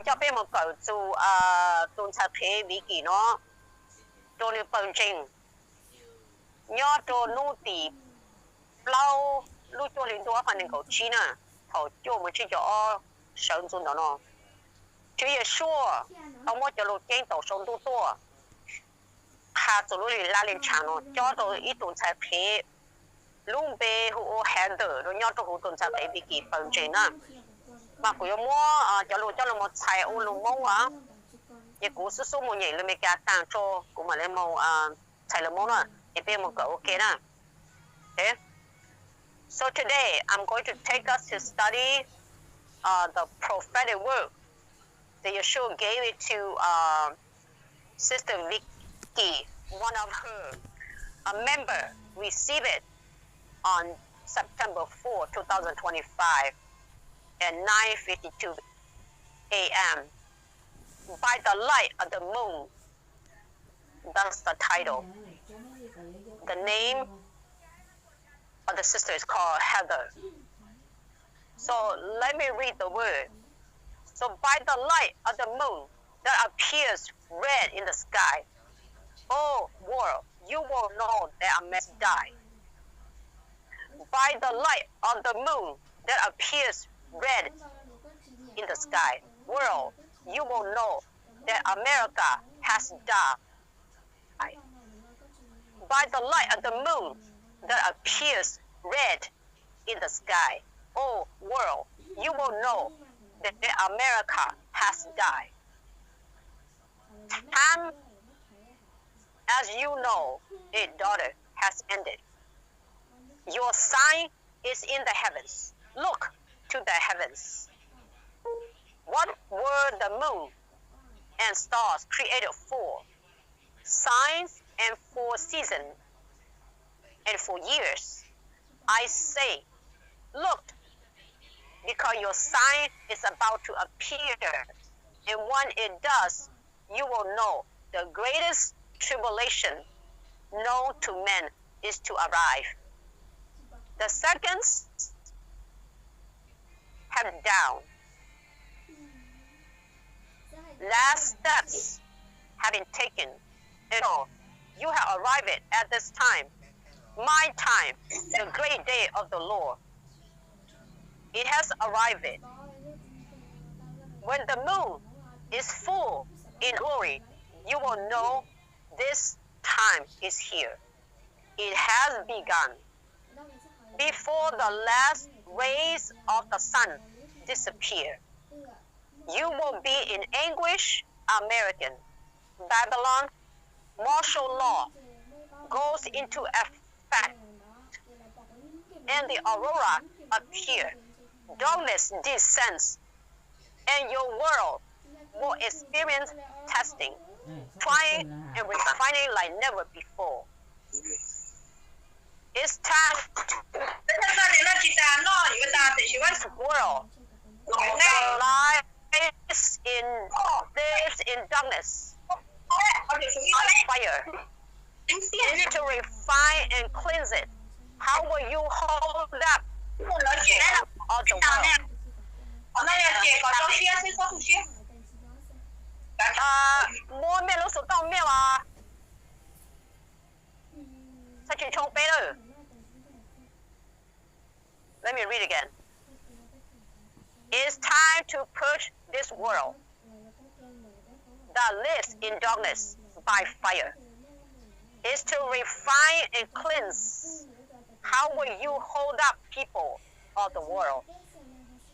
coj peb mus kawm txug tus ntxhais qhev Vicky no rua nwg pawg ntseeg nyob rua nub tim plaub lub cuaj hli ntuj ob phav nees nkaum tsib na, thaum cuaj moos tsib caug ob sawv ntxuv ntawm no. Tswv Yexus tau muab cov lug ceeb tawm saum ntuj tuaj qha txug lub lim laj lim tshav no cob rau ib tug ntxhais qhev lub npe hu ua Heather rua nyob rua huv tus ntxhais qhev Vicky pawg ntseeg na. Mas kuv yuav muab cov lug coj lug moog txhais ua lug Moob a, ces kuv xub xub moog nyem lug Meskas taag tso kuv mam le moog txhais lug Moob na, ces peb moog kawm ua ke na. Okay. So today I'm going to take us to study uh, the prophetic word that Yeshua gave it to uh, Sister Vicky, one of her a member, received it on September fourth, two thousand twenty-five, at nine fifty-two a m. By the light of the moon, that's the title. The name of the sister is called Heather. So let me read the word. So by the light of the moon that appears red in the sky, oh world, you will know that I must die. By the light of the moon that appears red in the sky, world, you will know that America has died. By the light of the moon that appears red in the sky, oh world, you will know that America has died. Time, as you know it, daughter, has ended. Your sign is in the heavens. Look to the heavens. What were the moon and stars created for? Signs and for seasons and for years. I say, look, because your sign is about to appear, and when it does, you will know the greatest tribulation known to men is to arrive. The seconds have down. Last steps have been taken. And so you have arrived at this time, my time, the great day of the Lord. It has arrived. When the moon is full in glory, you will know this time is here. It has begun. Before the last rays of the sun disappear, you will be in anguish, American. Babylon martial law goes into effect, and the aurora appears. Darkness descends, and your world will experience testing, trying, and refining like never before. It's time to world lies in lives in darkness, fire. Is to refine and cleanse it. How will you hold up of the world? Muab mej lub xov tooj mej as, txhaj tsis tshooj peb lawm. Let me read again. It's time to purge this world that lives in darkness by fire. It's to refine and cleanse. How will you hold up people of the world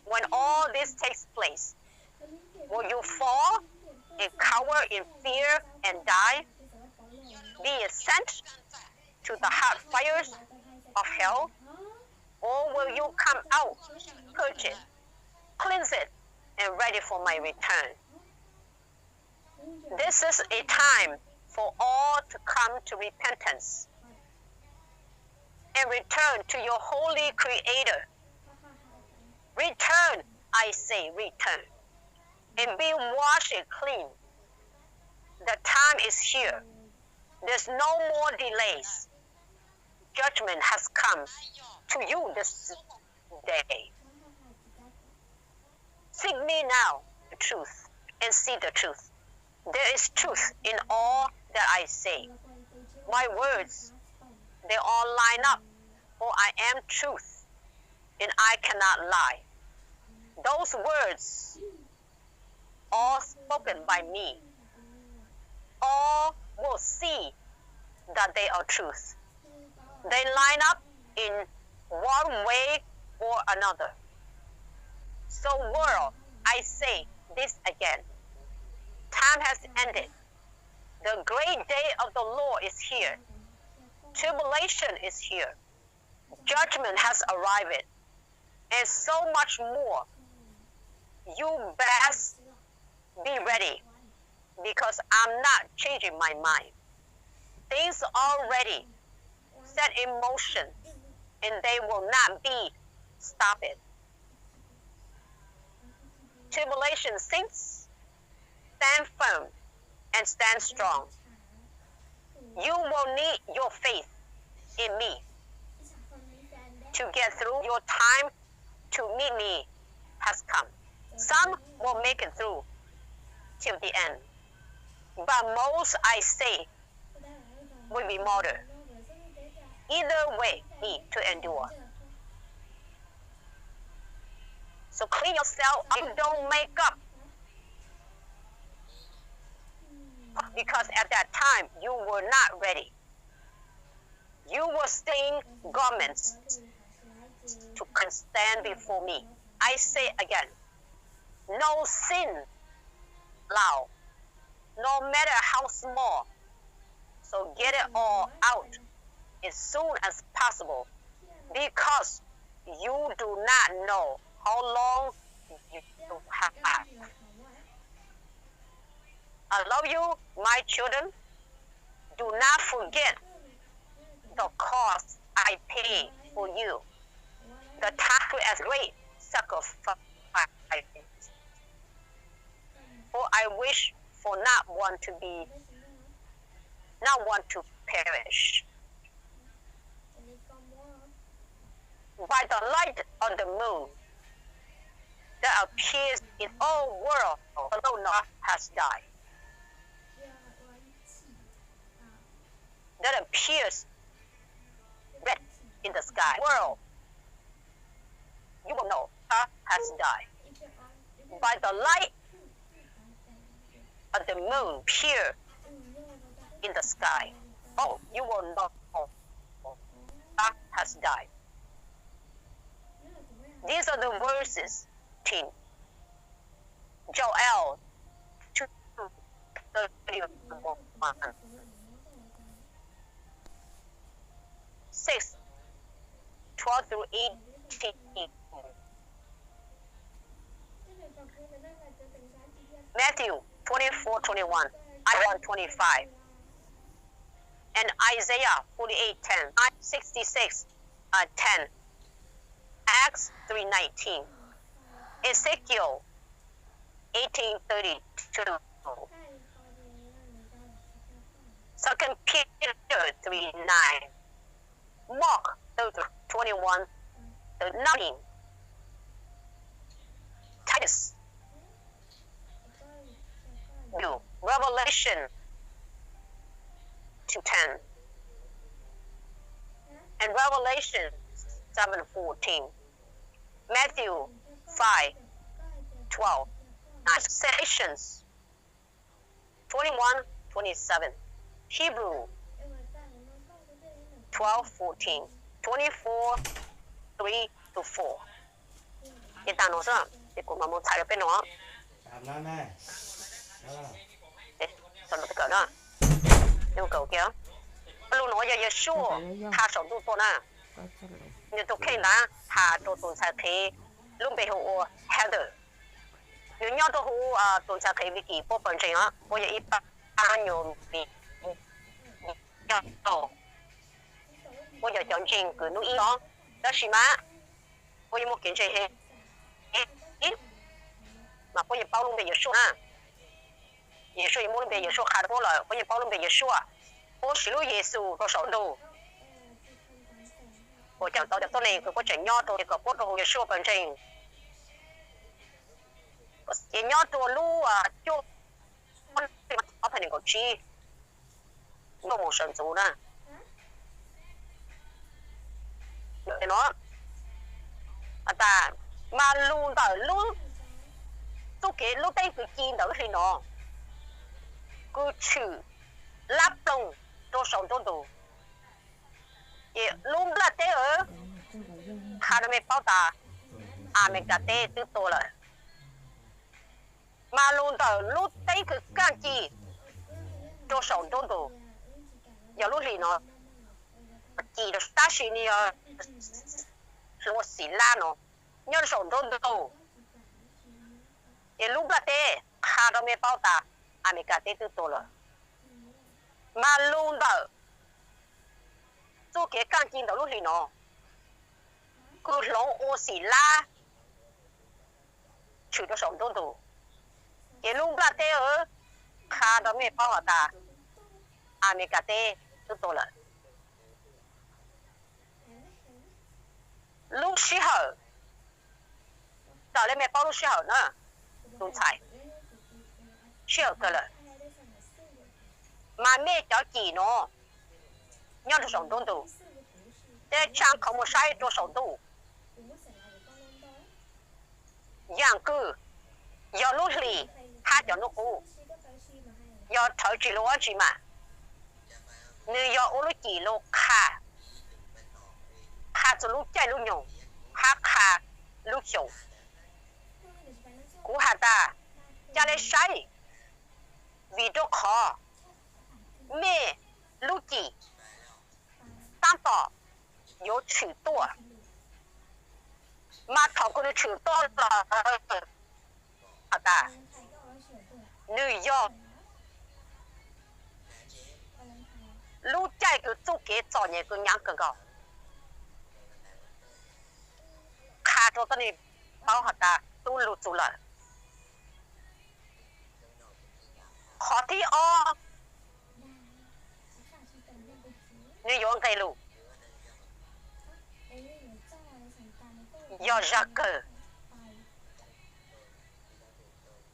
when all this takes place? Will you fall and cower in fear and die? Be sent to the hot fires of hell? Or will you come out purged, cleansed, and ready for my return? This is a time for all to come to repentance and return to your holy Creator. Return, I say, return, and be washed and clean. The time is here. There's no more delays. Judgment has come to you this day. Seek me now, the truth. and see the truth. There is truth in all that I say. My words, they all line up, for I am truth, and I cannot lie. Those words, all spoken by me, all will see that they are truth. They line up in one way or another. So, world, I say this again. Time has ended. The great day of the Lord is here. Tribulation is here. Judgment has arrived. And so much more. You best be ready, because I'm not changing my mind. Things already set in motion, and they will not be stopped. Tribulation sinks. Stand firm and stand strong. You will need your faith in me to get through. Your time to meet me has come. Some will make it through till the end, but most, I say, will be martyred. Either way, need to endure. So clean yourself up. You don't make up, because at that time you were not ready. You were stained garments to stand before me. I say again, no sin allowed, no matter how small. So get it all out as soon as possible, because you do not know how long you have. I love you, my children. Do not forget the cost I paid for you. The time as great sacrifice. For I wish for not one to be, not one to perish. By the light of the moon that appears in all world, the Lord has died. That appears red in the sky. World, you will know God has died. By the light of the moon appear in the sky. Oh, you will know God has died. These are the verses, team. Joel two thirty-one, six, twelve through eighteen. Matthew twenty-four twenty-one, Isaiah twenty-five, and Isaiah forty-eight ten, sixty-six, uh, ten, Acts three nineteen, Ezekiel eighteen thirty-two, Second Peter three nine, Mark twenty-one nineteen, Titus, Revelation two ten, and Revelation seven fourteen, Matthew five twelve, Galatians twenty-one twenty-seven, Hebrew twelve fourteen, twenty-four three to four. Ces tag no xwb, ces kuv mam mus txhais rau peb no. Kawm na, kawm kiag. Lus no yog Yeshua tha saum ntuj tuaj na. Nws tus kheej ntawd has rau tus ntxhais qhev lub npe hu ua Heather. Nws nyob rau hauv tus ntxhais qhev Vicky puab pawg ntseeg os, puab yog ib pab nyuam Vicky nyob rau, puab yog cov ntseeg kws hnub ib os. Tab sis mas puab yeej muaj kev ntseeg heev, mas puab yeej paub lub npe Yeshua na. Yeshua yeej muab lub npe Yeshua qha rau puab lawm, puab yeej paub lub npe Yeshua. Puab siv lub Yexus rau saum ntuj, puab coj tau cov tuab neeg kws puab tseem nyob rau, kom puab rau hauv Yeshua pawg ntseeg. Ces nyob rua lub cuaj ob phav nees nkaum tsib, nkauj mus sawv ntxuv na, no, tas, mas lug ntawm lub txuj kev lub teeb kwv ci ntawm lub hli no, kws tshwm lab ploog rua saum nruab ntug. Ces lub nplaj teb qha rua mej paub tas Amelikas teb twb tuag lawm. Mas lug ntawm lub teeb kwv kaaj ci rua saum nruab ntug, yog lub hli no ci, tab sis nwg yog ua xim lab no nyob rua saum nruab ntug. Ces lub nplaj teb qha rua mej paub tas Amelikas teb twb tuag lawm. Mas lug ntawm txuj kev kaaj ci ntawm lub hli no, kws hloov ua xim lab tshwm rua saum nruab ntug. Ces lub nplaj teb qha rua mej paub has tas Amelikas teb twb tuag lawm. Lub sij hawm, raws le mej paub lub sij hawm na, tus ntxhais, sij hawm kawg lawm. Mas mej cov cim no nyob rua saum nruab ntug, tej tsaa qhov muag saib rua saum ntuj. Yaam kws yog lub hlis hab cov nub qub, yog rhawv tsis lug ua tsi mas, nwg yog ua lub cim lug qha, qha txug lub caij lub nyoog, hab qha lub xyoo. Kuv has tas, ca le saib, vim rua qhov mej lub cim taab tom yuav tshwm tuaj, mas thaum kws nwg tshwm tuaj lawm has tas, nwg yog lub caij kws txuj kev txom nyem kws nyaav kawg nkaus. Qha rua tuab neeg paub has tas tub lug txug lawm. Qhov thib ob, nwg yuav nqeg lug, yog zag kawg.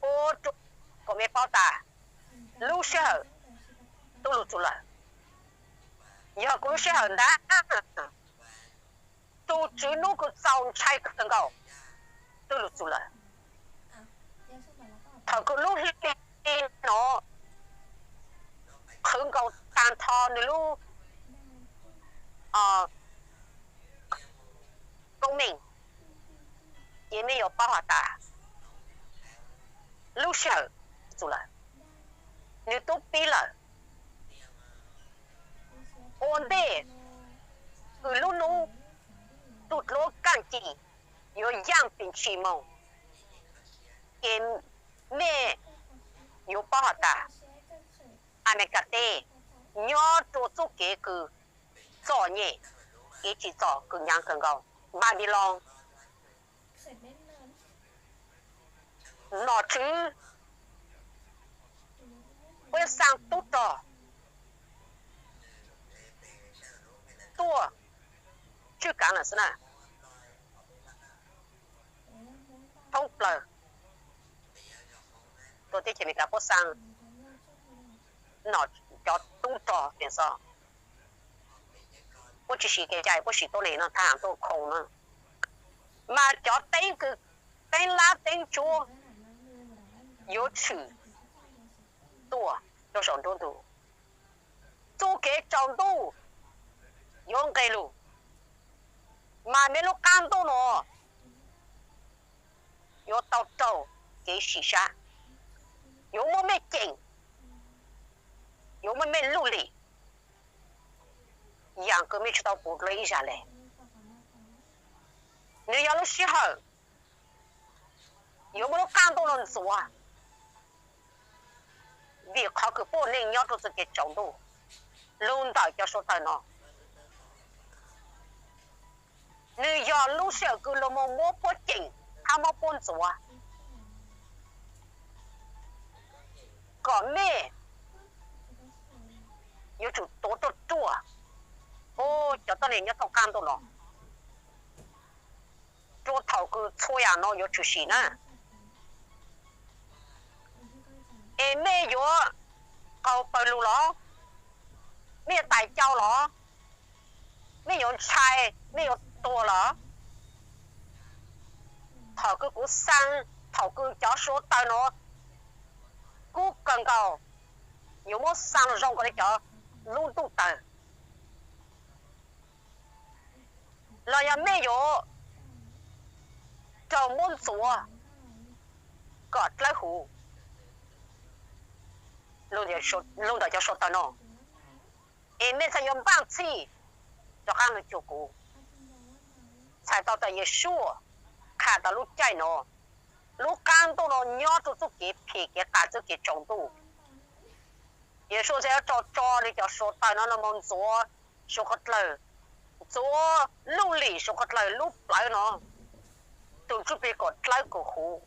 Ua rua kuv mej paub tas lub sij hawm tub lug txug lawm, yog kuv lub sij hawm ntag. Tus tswv nub kws txaus ntshai kawg nkaus twb lug txug lawm. Thaum kws lub hli no qhwv nkaus taag nrho nwg lub koob meej, ces mej yuav paub has tas lub sij hawm txug lawm, nwg tub pib lawm. Ua ntej kws lub nub tug dluab kaaj ci yuav yaaj pim ntsis moog, ces mej yuav paub has tas Amelikas teb nyob rua txuj kev kws txom nyem, kev tsim txom kws nyaav kawg nkaus. Npanpiloos, nom tswv puab xaa tub rog tuaj tswj kaav lawm xwb na. Thoob plawg tuaj teb chaws Amelikas puab xaa nom cov tub rog pem xo, puab tsi siv kev cai, puab siv tuab neeg no thaj tuaj khoo na. Mas cov teeb kws, teeb lab teeb tsuab yuav tshwm tuaj rua saum nruab ntug. Txuj kev tsaus ntuj yuav nqeg lug, mas mej lub qaab ntuj no yuav tau raug kev sim sab, yuav muab mej ceem, yuav muab mej luj lim, yaam kws mej tsi tau puv dlua ib zag le. Nwg yog lub sij hawm yuav muab lub qaab ntuj no ntxuav, vim qhov kws puab ua neej nyob rua txuj kev tsaus ntuj. Lug ntawm cov suav tawg no, nwg yog lub sij hawm kws lug moog muab puab ceem hab muab puab ntxuav, kom mej yuav tsum tuav ruaj ruaj, cov tuab neeg nyob thoob qaab ntuj no, rua thaum kws txhua yaam no yuav tshwm sim na. Es mej yuav qaug pawg lug los? Mej yuav tais cau los? Mej yuav ntshai, mej yuav tuag los? Thaum kws kuv xaa, thaum kws cov suav tawg no kub kawg nkaus, yuav muab xaa zoo nkaus li cov lub ntuj tawg, los yog mej yuav raug muab ntxuav kom dlawb huv lug ntawm cov suav tawg no? Es mej txhaj yuav npaaj txhij rov qaab lug cuag kuv. Txhais tau tas Yeshua qha tas lub caij no, lub qaab ntuj no nyob rua txuj kev phem kev qas txuj kev tsaus ntuj. Yeshua txhaj yuav tso tso nwg cov suav tawg no los mus ntxuav suav qhov dlawg, ntxuav luj lim suav qhov dlawg lub plawv no, tug ntsuj plig kom dlawb kom huv.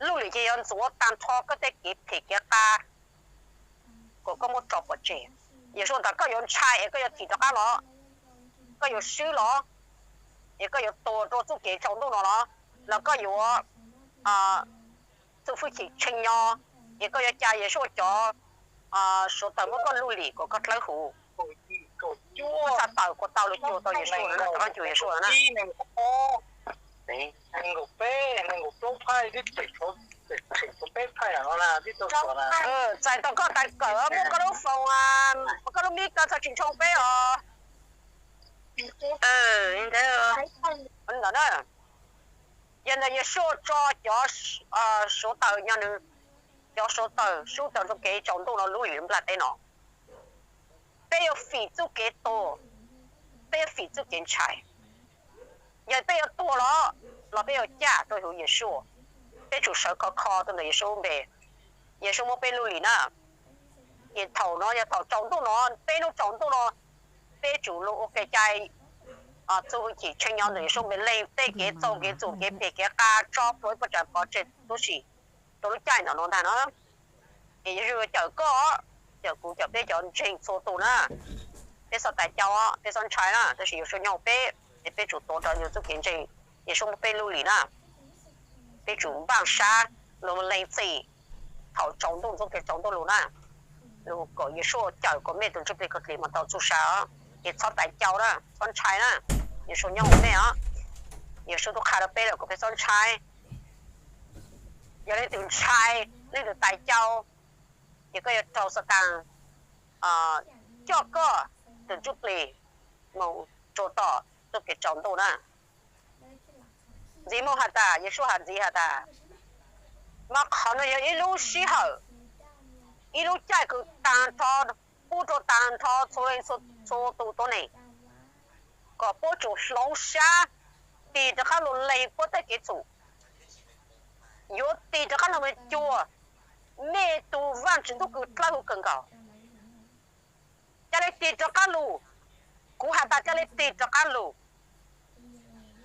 Luj lim ces yog ntxuav taag nrho koj tej kev phem kev qas kom koj muab tso pov tseg. Yeshua tas koj yuav ntshai es koj yuav thim rov qaab los? Koj yuav swb los? Es koj yuav tuag rua txuj kev tsaus ntuj no los? Los koj yuav txuj hwj chim tshee nyo, es koj yuav ca Yeshua cov suav tawg muab koj luj lim kom koj dlawb huv? Koj txhaj tawm kuas tau lug cuag tau Yeshua na, rov qaab cuag Yeshua na. Txais tau koj tau kawm muab koj lub foos, koj lub mib koj txhaj tsis ntshoo peb os. Ntawd na, yog ntawd Yeshua tso cov suav tawg, yog nws cov suav tawg sub tawg rua kev tsaus ntuj no lub lim nplaj teb no. Peb yuav fim txuj kev tuag, peb yuav fim txuj kev ntshai. Yog peb yuav tuag los, los peb yuav caj rua huv Yeshua, peb tsum sawv khov kho rua ntawm Yeshua lub npe. Yeshua muab peb luj lim na. Ces thaum no yog thaum tsaus ntuj no, peb lub tsaus ntuj no, peb tsum lug ua kev cai, txuj hwj chim tshee nyo ntawm Yeshua npe, lees tej kev txaus kev txum kev phem kev qas tso plhuav ib puas tsav pov tseg tub si rua lub caij ntawm no ntag na. Es Yeshua yuav cawm koj, cawm kuv, cawm peb cov ntseeg txhua tus na. Peb txhob tais cau, peb txhob ntshai na, tab sis Yeshua nyob huv peb, es peb tsum tuav rawv nws txuj kev ntseeg. Yeshua muab peb luj lim na, peb tsum npaaj sab lug lees txim thaum tsaus ntuj, txuj kev tsaus ntuj lug na, lug kom Yeshua cawm kom mej tus ntsuj plig kawg lim moog tau txuj sa os. Es txhob tais cau na, txhob ntshai na, Yeshua nyob huv mej os. Yeshua tub qha rua peb lawm kom peb txhob ntshai. Yog leej twg ntshai, leej twg tais cau, ces koj yuav raug Xatas coj koj tus ntsuj plig moog rua tom txuj kev tsaus ntuj na. Ntxiv moog has tas, Yeshua has ntxiv has tas, mas qhov no yog ib lub sij hawm, ib lub caij kws taag nrho, pub rua taag nrho txhua leej txhua tus tuab neeg, kom puab tsum hloov sab, tig rov qab lug lees puab tej kev txhum, yuav tig rov qab lug cuag mej tug Vaajtswv tub kws dlawb huv kawg nkaus. Ca le tig rov qab lug, kuv has tas ca le tig rov qab lug,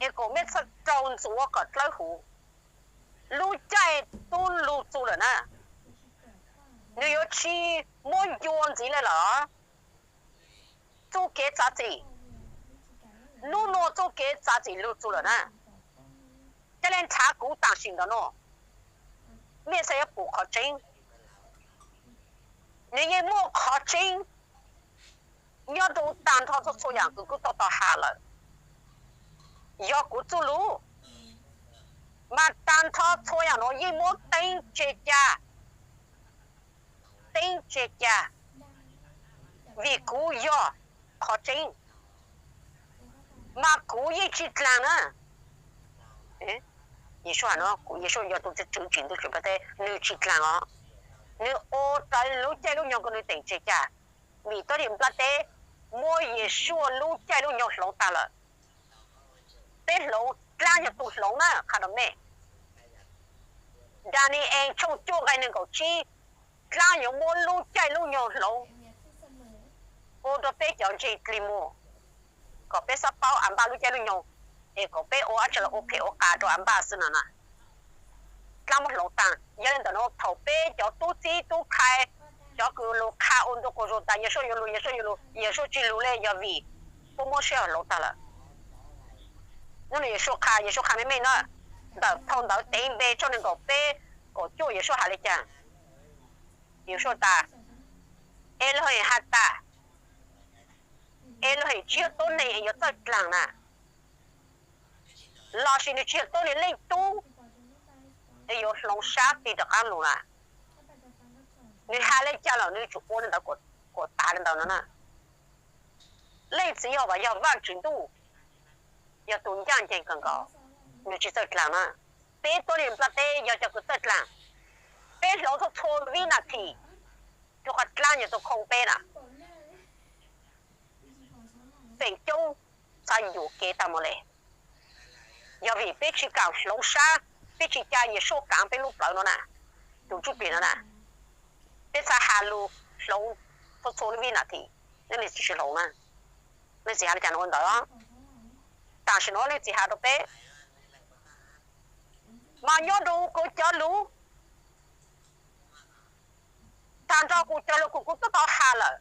es kom mej txhob raug ntxuav kom dlawb huv. Lub caij tub lug txug lawm na, nws yuav tsi muab ncua ntxiv le lawm. Txuj kev txav txim, nub nua txuj kev txav txim lug txug lawm na. Ca le nrhav kuv taam sim ntawm no, mej txhaj yuav pum qhov tseeb. Nws yeej muaj qhov tseeb nyob rua taag nrho txhua txhua yaam kws kuv tau tau has lawm. Yog kuv txuj lug, mas taag nrho txhua yaam nuav yeej muab teeb tseg ca, teeb tseg ca, vim kuv yog qhov tseeb, mas kuv yeej tsi dlaag na. Yeshua yog tug tswv tsim ntuj tsim nplaj teb, nws tsi dlaag os. Nws ua raws lub caij lub nyoog kws nws teem tseg ca. Vim tuab tim nplaj teb muab Yeshua lub caij lub nyoog hloov taag lawm. Peb hloov, dlaab yog tug hloov na, qha rua mej. Daniyees tshooj cuaj nqai neeg nkaum tsib, dlaab yuav muab lub caij lub nyoog hloov ua rua peb cov ntseeg dlig muag, kom peb txhob paub Anpaj lub caij lub nyoog, es kom peb ua dlaab tsi los ua phem ua qas rua Anpaj xwb no na. Dlaab muab hloov taag. Yog le ntawm nuav thaum peb cov tub txib tub khai, cov kws lug qha ua ntu quas zug tas Yeshua yuav lug, Yeshua yuav lug, Yeshua tsi lug le yog vim puab muab sij hawm hloov taag lawm. Nub nua Yeshua qha, Yeshua qha mej mej na, ntawm phau ntawv Teev Npe tshooj neeg nkaum peb, kaum cuaj Yeshua has le caag? Yawm Saub tas, Elohim has tas, Elohim tsis yog tuab neeg yuav txawj dlaag na, lossis nws tsis yog tuab neeg Leej Tub yuav hloov sab tig rov qaab lug na. Nws has le caag los nws yuav tsum ua le ntawd, kuas tas le ntawd no na. Leej Txiv Yehauvas yog Vaajtswv Ntuj, yog tug ncaaj nceeg kawg nkaus, nws tsis txawj dlaag na. Peb tuab neeg nplaj teb yog cov kws txawj dlaag. Peb hloov txhua txhua vib nas this rua qhov dlaab yog tug khoo peb na. Feem coob txhad yuam kev taag moog le, yog vim peb tsis kaam hloov sab, peb tsis ca Yawm Saub kaav peb lub plawv no na, tug ntsuj plig no na. Peb txhad has lug hloov txhua txhua lub vib nas this, Leej Txiv tsis hloov na. Leej Txiv has le caag nws ua ntawd. Tam sim no Leej Txiv has rua peb, mas nyob rua kuv cov lug, taag nrho kuv cov lug kws kuv tub tau has lawm,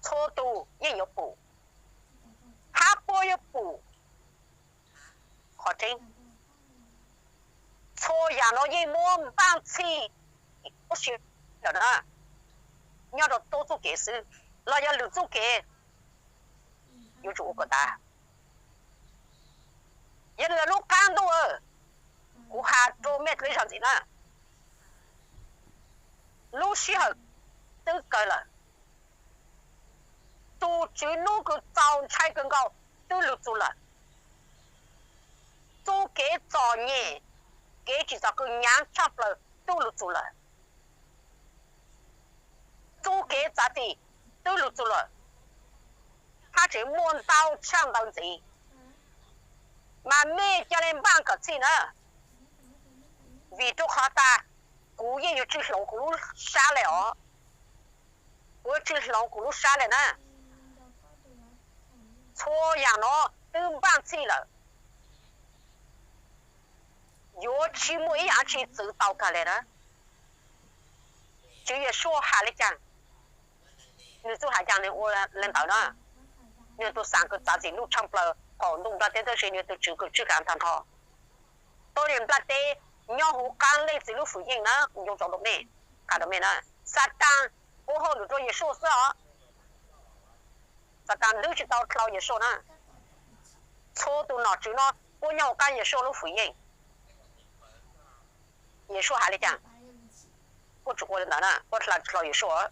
txhua tug yeej yuav pum, hab puab yuav pum qhov tseeb. Txhua yaam nuav yeej muab npaaj txhij huv si lawm na, nyob rua tub txuj kev xwb los yog lwm txuj kev, yuav tsum ua kom tas. Yog lub qaab ntuj, kuv has rua mej tau ib zaug ntxiv na, lub sij hawm twb kawg lawm. Tug tswv nub kws txaus ntshai kawg nkaus twb lug txug lawm. Txuj kev txom nyem, kev tsim txom kws nyaav tshaj plaws twb lug txug lawm. Txuj kev txav txim twb lug txug lawm, hab tseem muaj ntau tshaj ntawd ntxiv. Mas mej ca le npaaj kom txhij na, vim rua qhov tas kuv yeej yuav tsi hloov kuv lub sab le os. Kuv yuav tsi hloov kuv lub sab le na. Txhua yaam nuav twb npaaj txhij lawm, yuav tsi muaj ib yaam tsi txwv tau kag le na. Tswv Yawm Saub has le caag, nwg txuj has caag nwg ua le ntawd na. Nwg tug xaam kws txav txim nuj tshaj plaws qaum ntuj nplaj teb tub si, nwg tug tswv kws tswj kav taag nrho. Tuab neeg nplaj teb nyob huv qaab Leej Txiv lub fwm yeej na, yoo tsaus rua mej, qha rua mej na. Xataan puab hauj lwm rua Yawm Saub xwb os. Xataan twb tsi tau dlhau Yawm Saub na. Txhua tug nom tswv no puab nyob huv qaab Yawm Saub lub fwm yeej. Yawm Saub has le caag, puab tsum ua le ntawd na, puab dlhau Yawm Saub.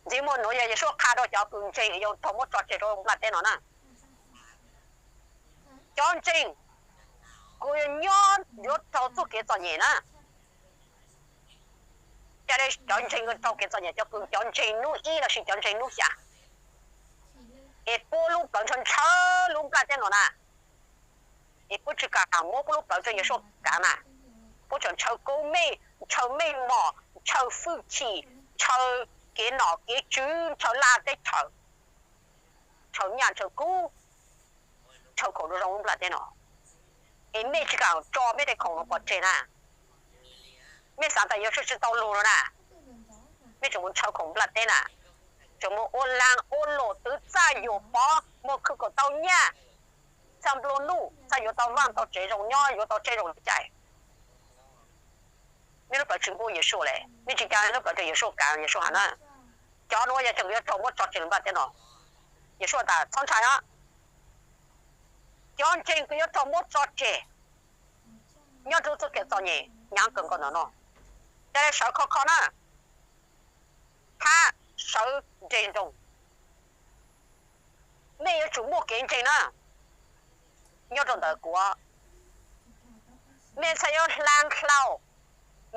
Ntxiv muaj nuav yog Yawm Saub qha rua cov kws ntseeg yuav raug muab tso tseg rua nplaj teb no na. Cov ntseeg kws yuav nyob yuav raug txuj kev txom nyem na. Ca le cov ntseeg kws raug kev txom nyem, cov kws cov ntseeg nub ib lossis cov ntseeg nub xya, es puab lub plawv ntshaw ntshaw lub nplaj teb no na, es puab tsi kam muab puab lub plawv rua Yawm Saub kaav na. Puab tseem ntshaw koob meej, ntshaw meej mom, ntshaw fwj chim, ntshaw kev nom kev tswv, ntshaw laj teb chaws, ntshaw nyaj ntshaw kub, ntshaw khoom zoo zoo lub nplaj teb no. Es mej tsi kam tso mej tej khoom no pov tseg na. Mej xaav tas Yawm Saub tsi tau lug no na, mej tseem mus ntshaw khoom nplaj teb na, tseem mus ua laag ua luam twv txaj yuam pov, muag khw kom tau nyaj, txhaj nplua nuj, txhaj yuav tau vaaj tau tsev zoo nyob, yuav tau tsev zoo cai. Mej lub plawv tsi npuab Yawm Saub le, mej tsi ca lub plawv rua Yawm Saub kaav, Yawm Saub has na. Cov nuav yog cov kws yuav raug muab tso tseg lub nplaj teb no. Yawm Saub tas txhob ntshai os. Cov ntseeg kws yuav raug muab tso tseg nyob rua txuj kev txom nyem nyaav kawg nkaus ntawm no, ca le sawv khov kho na, hab sawv nres nroos. Mej yuav tsum muaj kev ntseeg na. Nyob rau ntawm kuv, mej txhaj yuav hla dlhau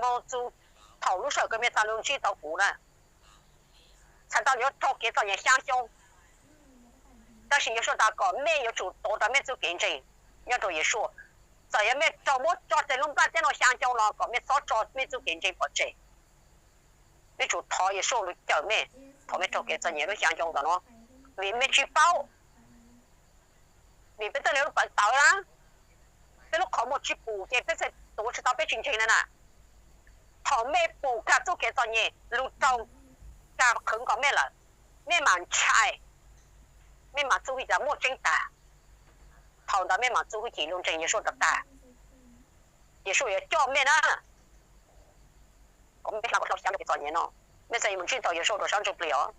moog txug thaum lub sij hawm kws mej txhaj le ntsib tau kuv na, txhais tau yuav raug kev txom nyem xyaa xyoo. Tab sis Yawm Saub tas kom mej yuav tsum tuav rau mej txuj kev ntseeg nyob rau Yawm Saub. Txawm yog mej raug muab tso tseg lub nplaj teb no xyaa xyoo los kom mej txhob tso mej txuj kev ntseeg pov tseg. Mej tsum thov Yawm Saub lug cawm mej thaum mej raug kev txom nyem lub xyaa xyoo ntawm no, vim mej tsi paub, vim peb txawj le lub plawv tawv na, peb lub qhov muag tsi pum ces peb txhaj tuav tsi tau peb tsi ntseeg le na. Thaum mej pum kag txuj kev txom nyem lug raug kag qhwv nkaus mej lawm, mej mam ntshai, mej mam txuj hwj chim tas muaj tseeb tag. Thaum ntawd mej mam txuj hwj chim lug ntseeg Yawm Saub rov tag. Yawm Yexus yuav coj mej na, kom mej hla ua dlau xyav rau kev txom nyem no. Mej txhaj yuav mus ntsib tau Yexus rau sab ntsuj plig os.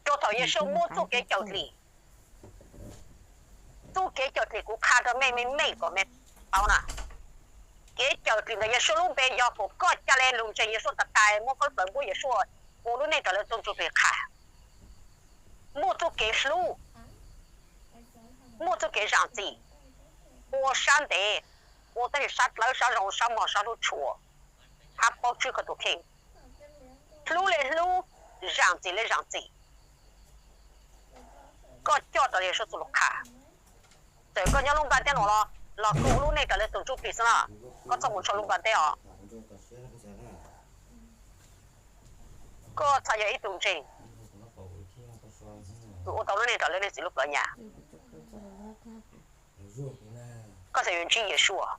Rau thaum Yexus muab txuj kev cawm dim, txuj kev cawm dim kuv qha rau mej me me kom mej paub na. Kev cawm dim ntawm Yexus lub npe yog kom koj ca le lug ntseeg Yexus tas tas, muab koj lub plawv npuab Yexus, ua lub neej raws li txuj ntsuj plig qha, muaj txuj kev hlub, muaj txuj kev zam txim, ua sab ntev, ua tej sab dlawb sab zoo sab mog sab hlub tshua, hab paub tswj koj tus kheej, hlub le hlub, zam txim le zam txim. Koj coj raws li Yexus txuj lus qha. Txawm koj nyob lub nplaj teb no los, los koj ua lub neej raws li tus ntsuj plig xwb na, koj txhob mus tshua lub nplaj teb os. Koj txhaj yog ib tug ntseeg, tus ua tau lub neej raws li nej txiv lub plawv nyam. Koj txhaj yuav ntsib Yexus.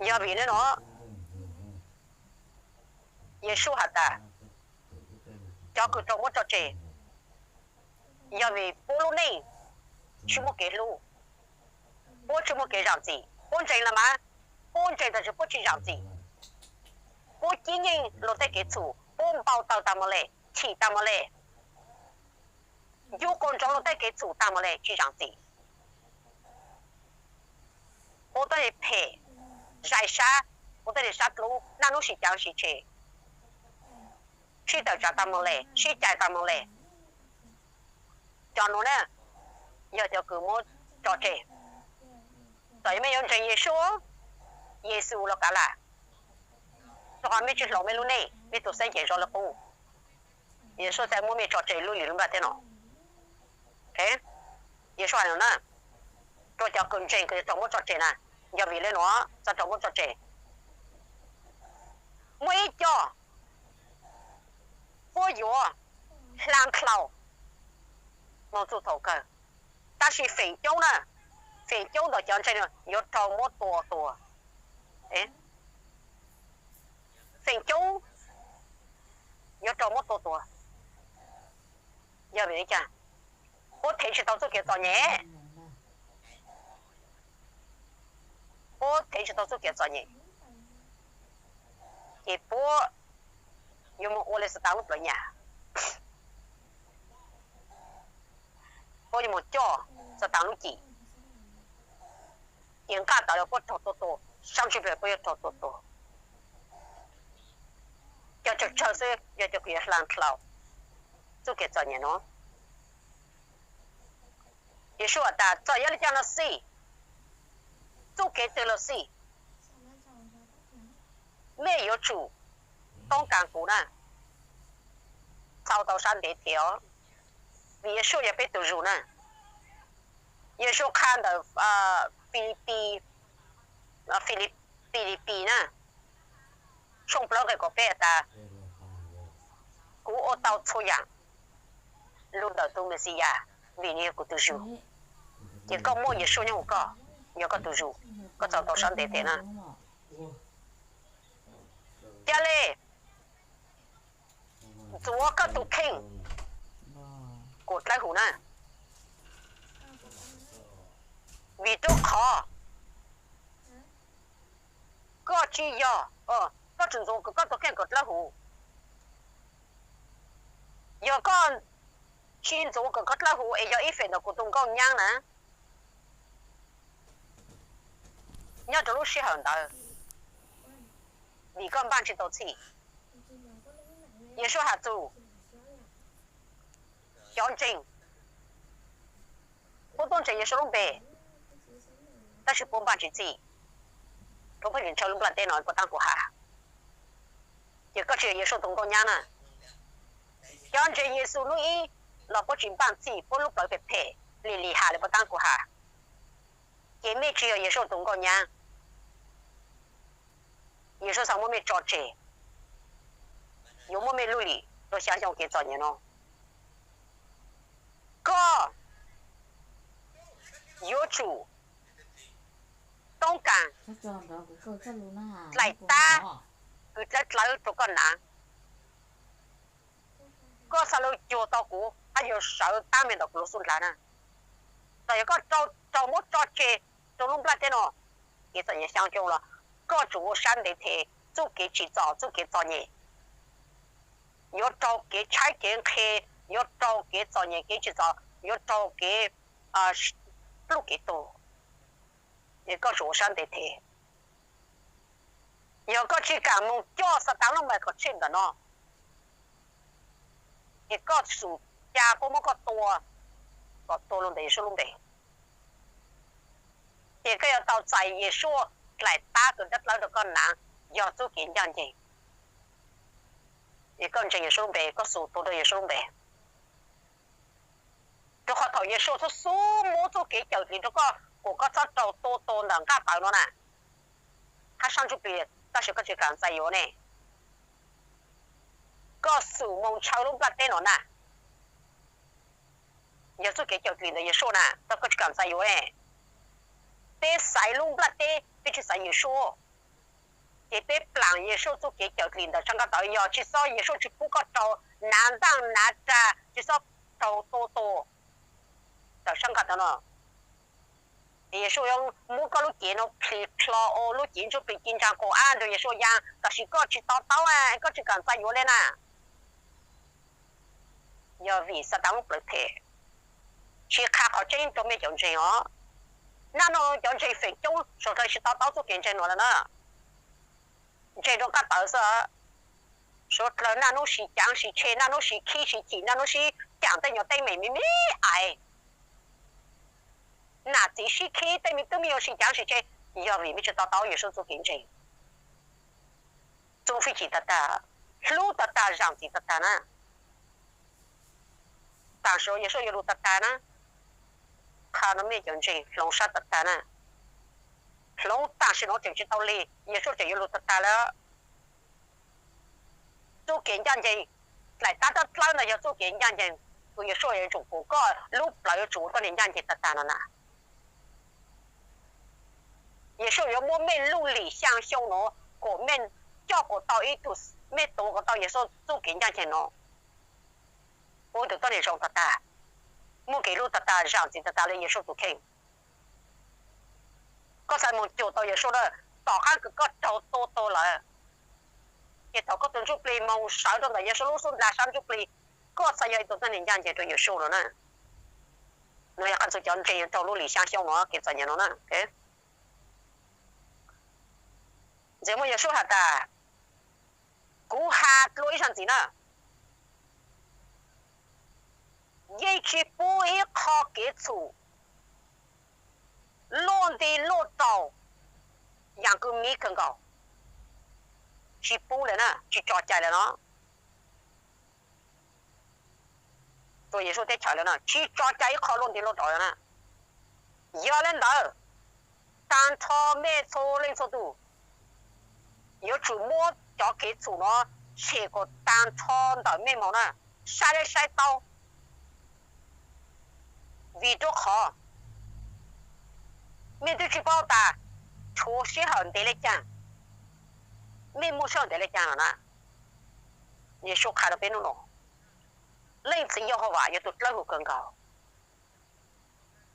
Yog vim li no, Yexus has tas, cov kws raug muab tso tseg, yog vim puab lub neej tsis muaj kev hlub, puab tsis muaj kev zam txim. Puab ntseeg los mas, puab ntseeg tab sis puab tsis zam txim. Puab cib nyeej luag tej kev txhum, puab npau taws tag mus le, chim tag mus le, yub qau ntsoov luag tej kev txhum tag mus le, tsis zam txim. Puab tuab neeg phem, zais sab, puab tuab neeg sab dlub, naj nub sim cav sim tshe, sib tawm tsam tag mus le, sib cais tag mus le. Cov nuav na yog cov kws muab tso tseg. Txawm yog mej yuav ntseeg Yexus, Yexus los kav lam, rau qhov mej tsis hloov mej lub neej, mej tus xeeb ceem zoo li qub, Yexus txhaj muab mej tso tseg lub lim lub nplaj teb no. Yexus hais no na, rau cov kws ntseeg kws raug muab tso tseg na, yog vim le nuav txhaj raug muab tso tseg. Muaj ib co puab yuav hla dlhau moog txug thaum kawg, tab sis feem coob na, feem coob ntawm cov ntseeg yuav raug muab tua tuag. Feem coob yuav raug muab tua tuag. Yog vim li cas? Puab thev tsis tau txuj kev txom nyem. Puab thev tsis tau txuj kev txom nyem, ces puab yuav mus ua li Xataan lub plawv nyam. Puab yuav mus coj Xataan lub cim, ces nqaj tawm los puab raug tua tuag, sab ntsuj plig puab yuav raug tua tuag. Cov tsawg tsawg xwb yog cov kws yuav hla dlhau txuj kev txom nyem no. Yexus has tas txawm yog li cas los xij, txuj kev twg los xij, mej yuav tsum toob kas kuv na, txhau tau sab ntev thiab os. Vim Yexus yog peb tus zug na. Yexus qha ntawm Filipis, Filipis na, tshooj plaub nqe kaum peb has tas, kuv ua tau txhua yaam lug ntawm tus Mexiyas, vim nws yog kuv tus zug. Ces koj muaj Yexus nyob hauv koj, yog koj tus zug, koj txhau tau sab ntev thiab na. Ca le ntxuav koj tus kheej kuas dlawb huv na, vim rau qhov koj tsis yog, koj tsis ntxuav koj tus kheej kuas dlawb huv. Yog koj tsis ntxuav kuas koj dlawb huv es yog ib feem ntawm kuv tus nkauj nyab na, nyob rau lub sij hawm ntawd, vim koj npaj tsis tau txhij. Yexus has txug cov ntseeg, puab tuaj ntseeg Yexus lub npe, tab sis puab npaj tsis txhij rau peb lim ntshaw lub nplaj teb no puab taab kuv has. Ces koj tsis yog Yexus tus nkauj nyab na. Cov ntseeg Yexus hnub ib los puab tsis npaj txhij puab lub plawv phem phem li Lihas li puab taab kuv has. Ces mej tsis yog Yexus tus nkauj nyab. Yexus xav muab mej tso tseg, yuav muab mej lub lim rau xya xyoo kev txom nyem no. Koj yuav tsum toob kas dlaim tab kws dlawb dlawb rau koj hnav. Koj xav lug cuag tau kuv hab yuav sawv tab meeg ntawm kuv lub xub ntiag na. Yog koj raug muab tso tseg rau lub nplaj teb no, kev txom nyem xyaa xyoo los koj tsum ua sab ntev them. Txuj kev tsim txom, txuj kev txom nyem yuav raug kev tshaib kev nqhis, yuav raug kev txom nyem kev tsim txom, yuav raug kev pluj kev tuag, koj tsum ua sab ntev them. Yog koj tsis kam moog coj Xatas lub npe kom tshem ntawm no, ces koj xum ca puab muab koj tua kom tuag lug ntawm Yeshua lub npe. Ces koj yuav tau txais Yeshua dlaim tab kws dlaab dlawb rau koj naav, yog txuj kev ncaaj nceeg. Koj ntseeg Yeshua lub npe, koj xum tuag rau Yeshua lub npe. Rua qhov thaum Yeshua xub xub muab txuj kev cawm dlim rau koj kuas koj txhob raug tua tuag ntawm nqaj tawv no na, hab sab ntsuj plig, tab sis koj tsis kam txais yuav ne. Koj xum moog ntshaw lub nplaj teb no na, yog txuj kev cawm dlim ntawm Yeshua na, tab koj tsis kam txais yuav ne. Peb xaiv lub nplaj teb, peb tsis xaiv Yeshua, ces peb plaam Yeshua txuj kev cawm dlim ntawm sab nqaj tawv. Yog tsis xob Yeshua tsis pub koj raug nav ntaaj nav rag, tsis xob raug tua tuag ntawm sab nqaj tawv no. Yeshua yuav muab koj lub cev no plhis plho ua lub cev ntsuj plig ci ntsaa quas ab nrug Yeshua yaa, tab sis koj tsis to taub, koj tsis kam txais yuav le na. Yog vim Xatas lub plawv them tsis qha qhov tseeb rua mej cov ntseeg os. Naj nub cov ntseeg feem coob suav dlawg tsis to taub txuj kev ntseeg no lawm na. Ntseeg rua nqaj tawv xwb, suav dlawg naj nub sis caav sis tshe, naj nub sis khib sis chim, naj nub sib caam tej nyuas teeb meem me me ais, nam txiv sib khib, tej me tub me nyuam sis caav sis tshe, yog vim mej tsis to taub Yeshua txuj kev ntseeg. Txuj fij chim tag tag, hlub tag tag, zaam txim tag tag na. Taam sim no Yeshua yuav lug tag tag na, qha rua mej cov ntseeg hloov sab tag tag na. Hloov taam sim no tseem tsis tau lig, Yeshua tseem yuav lug tag tag lawm. Txuj kev ncaaj nceeg, dlaim tab dlaab dlawb ntawd yog txuj kev ncaaj nceeg, kws Yeshua yuav tsum kuas koj lub plawv yuav tsum ua tuab neeg ncaaj nceeg tag tag no na. Yeshua yuav muab mej lub lim xyaa xyoo no kuas mej coj kuas tau ib tug, mej tuav kuas tau Yeshua txuj kev ncaaj nceeg no ua ib tug tuab neeg zoo tag tag, muaj kev hlub tag tag, zaam txim tag tag le Yeshua tus kheej. Koj xaav moog cuag tau Yeshua na, tom qaab kws koj raug tua tuag lawm, ces thaum koj tus ntsuj plig moog sawv rua ntawm Yeshua lub xub ntiag sab ntsuj plig, koj txhad yog ib tug tuab neeg ncaaj nceeg rua Yeshua no na. No yog qhov txug cov ntseeg yuav raug lub lim xyaa xyoo no kev txom nyem no na. Ntxim muaj Yeshua has tas, kuv has dlua ib zaag ntxiv na, yeej tsis pub ib qho kev txhum luaj nti luaj rau yaam kws miv kawg nkaus. Tsis pub lawm na, tsis tso cai lawm no. Rua Yeshua teb chaws lawm na, tsis tso cai ib qho luaj nti luaj rau lawm na. Yog le ntawd, taag nrho mej txhua leej txhua tug yuav tsum muab cov kev txhum no tshem kuas taag nrho ntawm mej moog na, saib le saib tau. Vim rua qhov mej twb tsis paub tas tshuav sij hawm ntev le caag, mej muaj sij hawm ntev le caag lawm na. Yeshua qha rua peb nub no, Leej Txiv Yehauvas yog tug dlawb huv kawg nkaus,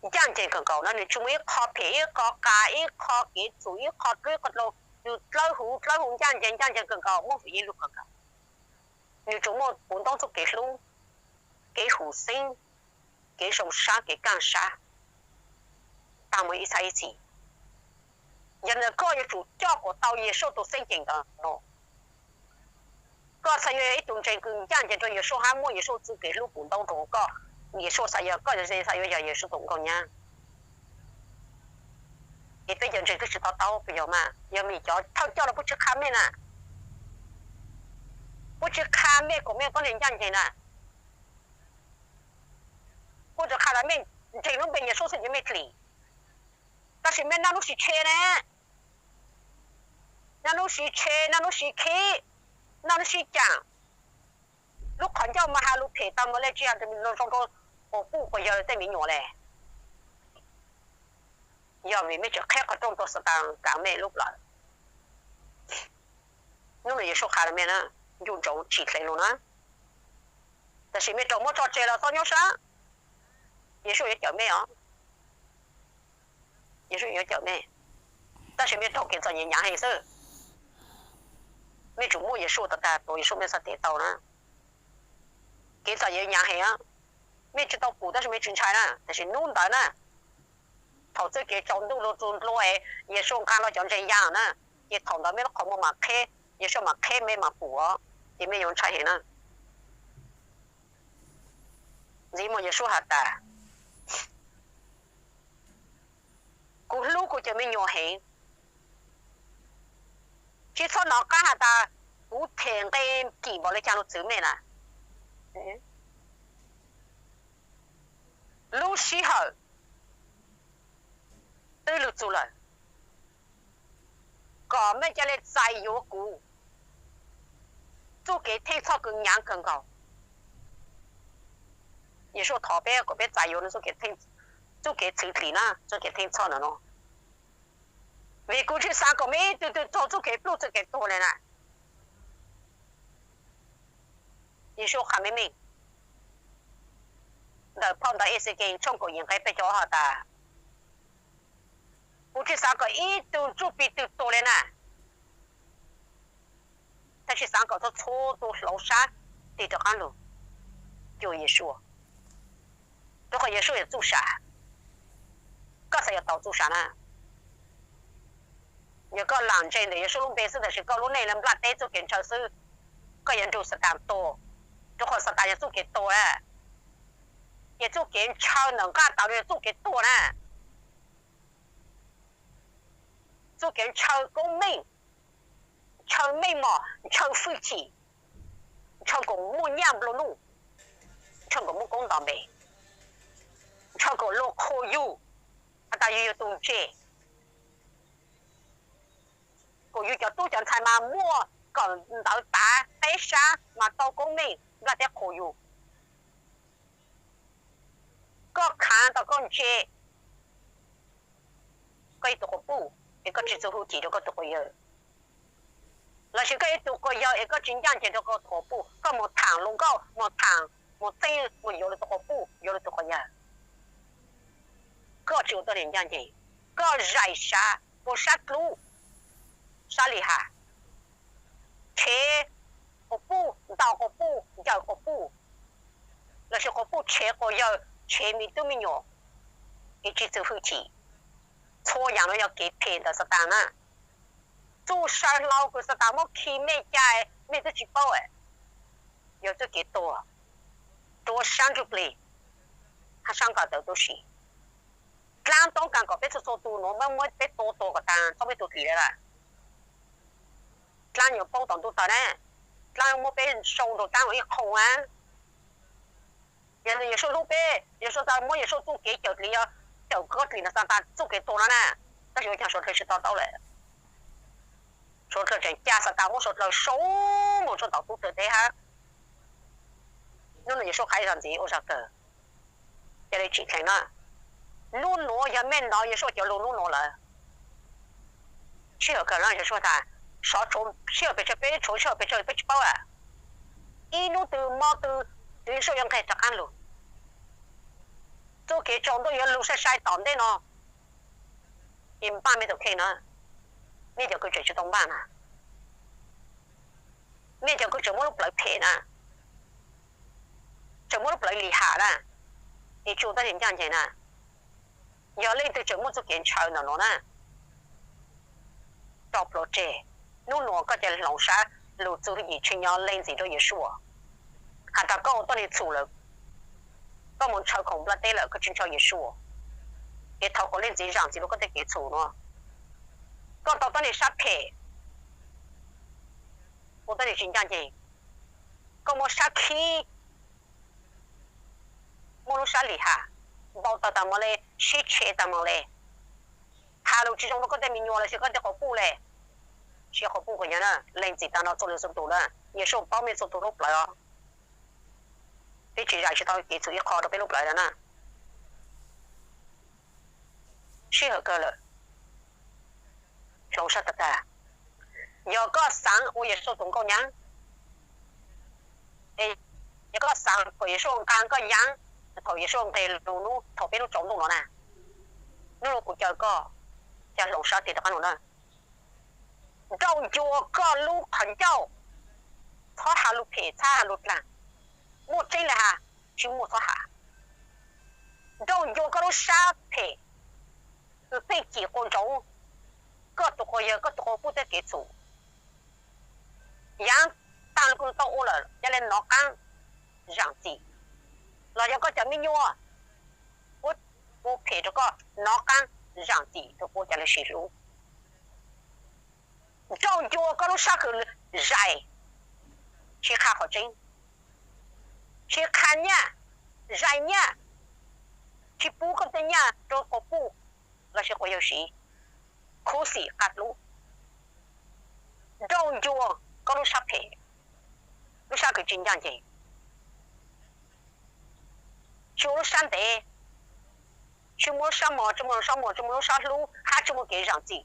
ncaaj nceeg kawg nkaus na. Nwg tsis muaj ib qho phem, ib qho qas, ib qho kev txhum, ib qho dlub, ib qho dloo. Nwg dlawb huv, dlawb huv, ncaaj nceeg, ncaaj nceeg kawg nkaus, muaj hwm yeej lug kawg nkaus. Nwg tsuas muaj puv ntoob txuj kev hlub, kev huv xeeb, kev zoo sab, kev kaaj sab, taag moog ib txhab ib txhis. Yog le ntawd koj yuav tsum coj kuas tau Yeshua tus xeeb ceem ntawd no. Koj txhad yuav yog ib tug ntseeg kws ncaaj nceeg rua Yeshua hab muaj Yeshua txuj kev hlub puv ntoob rua koj. Yeshua txhad yog, koj txhad yuav yog Yeshua tus nkauj nyab. Es peb cov ntseeg twb tsis to taub puas yog mas? Yog vim cov thawj coj los puab tsis qha mej na, puab tsis qha mej kuas mej tuab neeg ncaaj nceeg na. Puab tsuas qha tas mej ntseeg lub npe Yeshua xwb ces mej dlim. Tab sis mej naj nub sib tshe ne, naj nub sib tshe, naj nub sib khib, naj nub sib caam. Lub qhov ncauj mas has lug phem tag mus le tsis has lug zoo rua quas puj quas yawg tej me nyuam le. Yog vim mej tseem qheb qhov rooj rua Xatas kaav mej lub plawv. Nub nua Yeshua qha rua mej na, ncu ntsoov tsim dleev lug na. Tab sis mej raug muab tso tseg los txhob nyuaj sab, Yeshua yuav cawm mej os. Yexus yuav cawm mej, tab sis mej raug kev txom nyem hnyav heev xwb. Mej tsum muaj Yexus tag tag tus Yexus mej txhaj tes tau na. Kev txom nyem hnyav heev, mej tsi tau pum tab sis mej tsi ntshai na, tab sis hnub ntawd na, thaum txuj kev tsaus ntuj lug txug ntua, Yexus nqaa lug cov ntseeg yaa na, ces thaum ntawd mej lub qhov muag mam qheb, Yexus mam qheb mej mam pum os, ces mej yuav ntshai heev na. Ntxiv mus Yexus has tas, kuv hlub kuv cov me nyuam heev, tsi txhob nov qab has tas kuv them nqe kim npaum le caag lug txwv mej na. Lub sij hawm twb lug txug lawm, kom mej ca le txais yuav kuv. Txuj kev theej txhoj kws hnyav kawg nkaus, Yexus thov peb kom peb txais yuav nws txuj kev txhwv dlim na, txuj kev theej txhoj ntawm no. Vim kuv tsi xaav kom mej ib tug tug raug txuj kev pluj txuj kev tuag le na. Yexus qha meej meej ntawm phau ntawv Exekees tshooj kaum yim nqe peb caug ob has tas, kuv tsi xaav kom ib tug ntsuj plig twg tuag le na, tab sis xaav kom txhua txhua tug hloov sab tig rov qaab lug cuag Yexus, rua qhov Yexus yog txuj sa. Koj xaav yuav tau txuj sa na? Yog koj lam ntseeg ntawm Yexus lub npe xwb tab sis koj lub neej le nplaj teb txuj kev ntshaw xwb, koj yuav nrug Xatas tuag, rua qhov Xatas yog txuj kev tuag na. Ces txuj kev ntshaw ntawm nqaj tawv no yog txuj kev tuag na. Txuj kev ntshaw koob meej, ntshaw meej mom, ntshaw hwj chim, ntshaw kom muaj nyaj nplua nuj, ntshaw kom muaj koob nto npe, ntshaw kom luag qhuas yug has tas yug yog tus ntse, kom yug cov tub cov ntxhais mas muaj kawm ntawv tav teb sab mas tau koob meej nplaj teb qhuas yug. Koj khaav tau koj ntse, koj ib tug quas puj es koj tsi txuag hwj chim rua koj tug quas yawg, lossis koj ib tug quas yawg es koj tsi ncaaj nceeg rua koj tug quas puj, koj moog thaam lug nkauj, moog thaam, moog txeeb, moog yuav lug tug quas puj, yuav lug tug quas yawg, koj tsi ua tuab neeg ncaaj nceeg. Koj zais sab, puas sab dlub, sab li has, tshev quas puj, ntaus quas puj, ncaws quas puj, lossis quas puj tshev quas yawg, tshev me tub me nyuam es tsi txuag hwj chim. Txhua yaam nuav yog kev phem ntawm Xatas na. Txuj sa hlau kws Xatas muab khi mej ca, mej twb tsi paub, yog txuj kev tuag, rua sab ntsuj plig hab sab nqaj tawv tuab si. Dlaab toob kaag kom peb txhua txhua tug nuav muab peb tua tuag kom taag txhob peb tug dlim le lawm. Dlaab yuav poob tom ntuj tawg na, dlaab muab peb sau nrug dlaab ua ib qho a. Yog Yexus hlub peb, Yexus tas muab Yexus txuj kev cawm dlim yog cawm koj dlim ntawm Xatas txuj kev tuag no na, tab sis ua caag suav dlawg tsi to taub lawm. Suav dlawg tseem ca Xatas muab suav dlawg sau moog rua tom tub tawg teb hab. Nub nuav Yexus qha ib zag ntxiv ua zag kawg, ca le tsim dheev na. Nub nuav yog mej nov Yexus cov lug nub nuav lawm. Sij hawm kawg na Yexus tas, sov tshuav sij hawm pes tsawg peb tshuav sij hawm pes tsawg peb tsi paub lawm. Ib nub twg mo twg, Yexus yuav nqeg rov qaab lug. Txuj kev tsaus ntuj yuav lug sai sai tom ntej no, es npaj mej tus kheej na. Mej cov kws tseem tsi tau npaj na, mej cov kws tseem muaj lub plawv phem na, tseem muaj lub plawv lim ham na, es tsi ua tuab neeg ncaaj nceeg na. Yog leej twg tseem muaj txuj kev ntshaw ntawm nuav na, rau pluav tseg. Nub nuav koj ca le hloov sab lug txug hwj chim tshee nyo lees txim rua Yexus, has tas koj ua tuab neeg txhum lawm, koj moog ntshaw khoom nplaj teb lawm koj tsi ntshaw Yexus, es thov kom leej txiv zaam txim rua koj tej kev txhum nuav. Koj tau tuab neeg sab phem, ua tuab neeg tsi ncaaj nceeg, koj muaj sab khib, muaj lub sab lim ham, npau taws taag moog le, sib tshev taag moog le, has lug tsi zoo rua koj tej me nyuam lossis koj tej quas puj le, siab quas puj quas nyav na, lees txim taag no txhua leej txhua tug na. Yexus paub mej txhua tug lub plawv os. Peb tsi zais tsi tau kev txhum ib qho rua peb lub plawv lawm na. Sij hawm kawg lawm, hloov sab tag tag. Yog koj xaav ua Yexus tus nkauj nyab, yog koj xaav kom Yexus nqaa koj nyab, thaum Yexus nqeg lug nub thaum peb nub tsaus ntuj no na, nub nuav kuv caw koj, Cas hloov sab tiag rov qab no na. Nrauj ncua koj lub qhov ncauj, txhob has lus phem, txhob has lus dlaag. Muaj tseeb le has, tsis muaj txhob has. Nrauj ncua koj lub sab phem, kws pheej cim quas ntsoov koj tus quas yawg, koj tus quas puj tej kev txhum. Yaav taag le kuv tau ua lawm, ca le nov qaab zaam txim. Los yog koj cov me nyuam ua phem rau koj, nov qaab zaam txim rau kuv, ca le sib hlub. Nrauj ncua koj lub sab kws zais, tsis qha qhov tseeb, tsis qha nyaj, zais nyaj, tsis pub koj tej nyaj rau quas puj lossis quas yawg siv, khuv xim qas dlub. Nrauj ncua koj lub sab phem, lub sab kws tsis ncaj ncees, tsis ua lub sab ntev, tsis muaj lub sab mos, tsis muaj lub sab mos, tsis muaj lub sab hlub, hab tsis muaj kev zaam txim.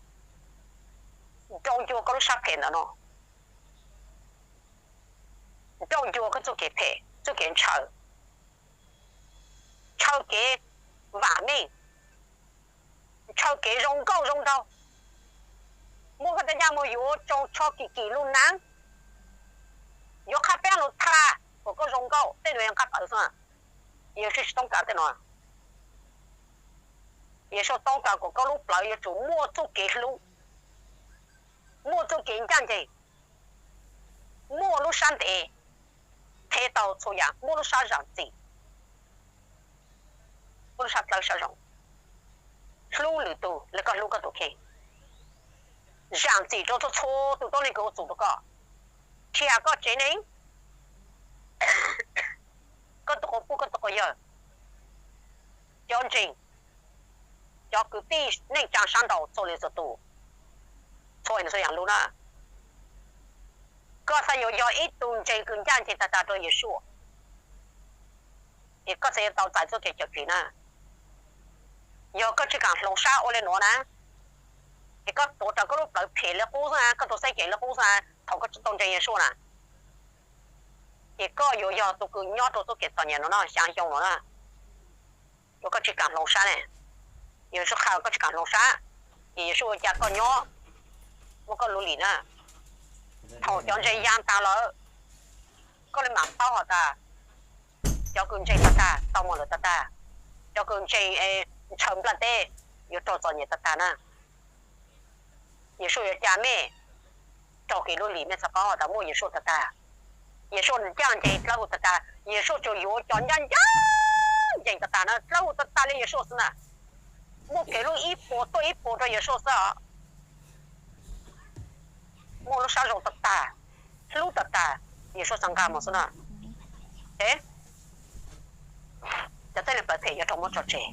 Nrauj ncua koj lub sab phem ntawm no. Nrauj ncua koj txuj kev phem, txuj kev ntshaw, ntshaw kev vaam meej, ntshaw kev zoo nkauj zoo nraug. Muab koj tej nyaj mus yuav tsoo tsho kim kim lug naav, yuav qhab peeb lug tha kom koj zoo nkauj, tej nuav yog nqaj tawv xwb. Yawm Suav tsis toob kas tej no. Yawm Suav toob kas kom koj lub plawv yuav tsum muaj txuj kev hlub, muaj txuj kev ncaj ncees, muaj lub sab ntev, qhev tau txhua yaam, muaj lub sab zaam txim, muaj lub sab dlawb sab zoo, hlub lwm tug le koj hlub koj tus kheej, zaam txim rau txhua txhua tus tuab neeg kws ua txum rau koj, thiab koj tsev neeg, koj tus quas puj, koj tus quas yawg, cov ntseeg, cov kwv tij neej tsaa sab nraud txhua leej txhua tus, txhua leej txhua yaam lub na. Koj xav yuav yog ib tug ntseeg kws ncaj nceeg tag tag rau Yawm Suav, es koj txhad yuav tau txais txuj kev cawm dim na. Yog koj tsis kaam hloov sab ua le nuav na, es koj tuav rawv koj lub plawv phem le qub xwb na, koj tus xeeb ceem le qub xwb na, thaum koj tsis tau ntseeg Yawm Suav na, ces koj yuav yog tus kws nyob rau txuj kev txom nyem no na xyaa xyoo no na. Yog koj tsis kaam hloov sab ne, Yawm Suav qha koj tsis kaam hloov sab, ces Yawm Suav ua cas koj nyob muaj koj lub lim na. Thaum cov ntseeg yaa taag lawm, koj le maam paub has tas cov kws ntseeg tag tag tau moog lawm tag tag, cov kws ntseeg ntshaw nplaj teb yuav raug txom nyem tag tag na. Yawm Suav yuav ca mej raug kev lub lim, mej txhad paub has tas muaj Yawm Suav tag tag. Yawm Suav ncaj nceeg dlawb huv tag tag, Yawm Suav tsuas yuav cov ncaj ncaj nceeg tag tag na, dlawb huv tag tag le Yawm Suav xwb na. Muaj kev hlub ib puas tuaj ib puas rau Yawm Suav xwb os. Muaj lub sab zoo tag tag, hlub tag tag, Yawm Suav txhad nqag moog xwb na. Cov txheej neeg plawv phem yuav raug muab tso tseg.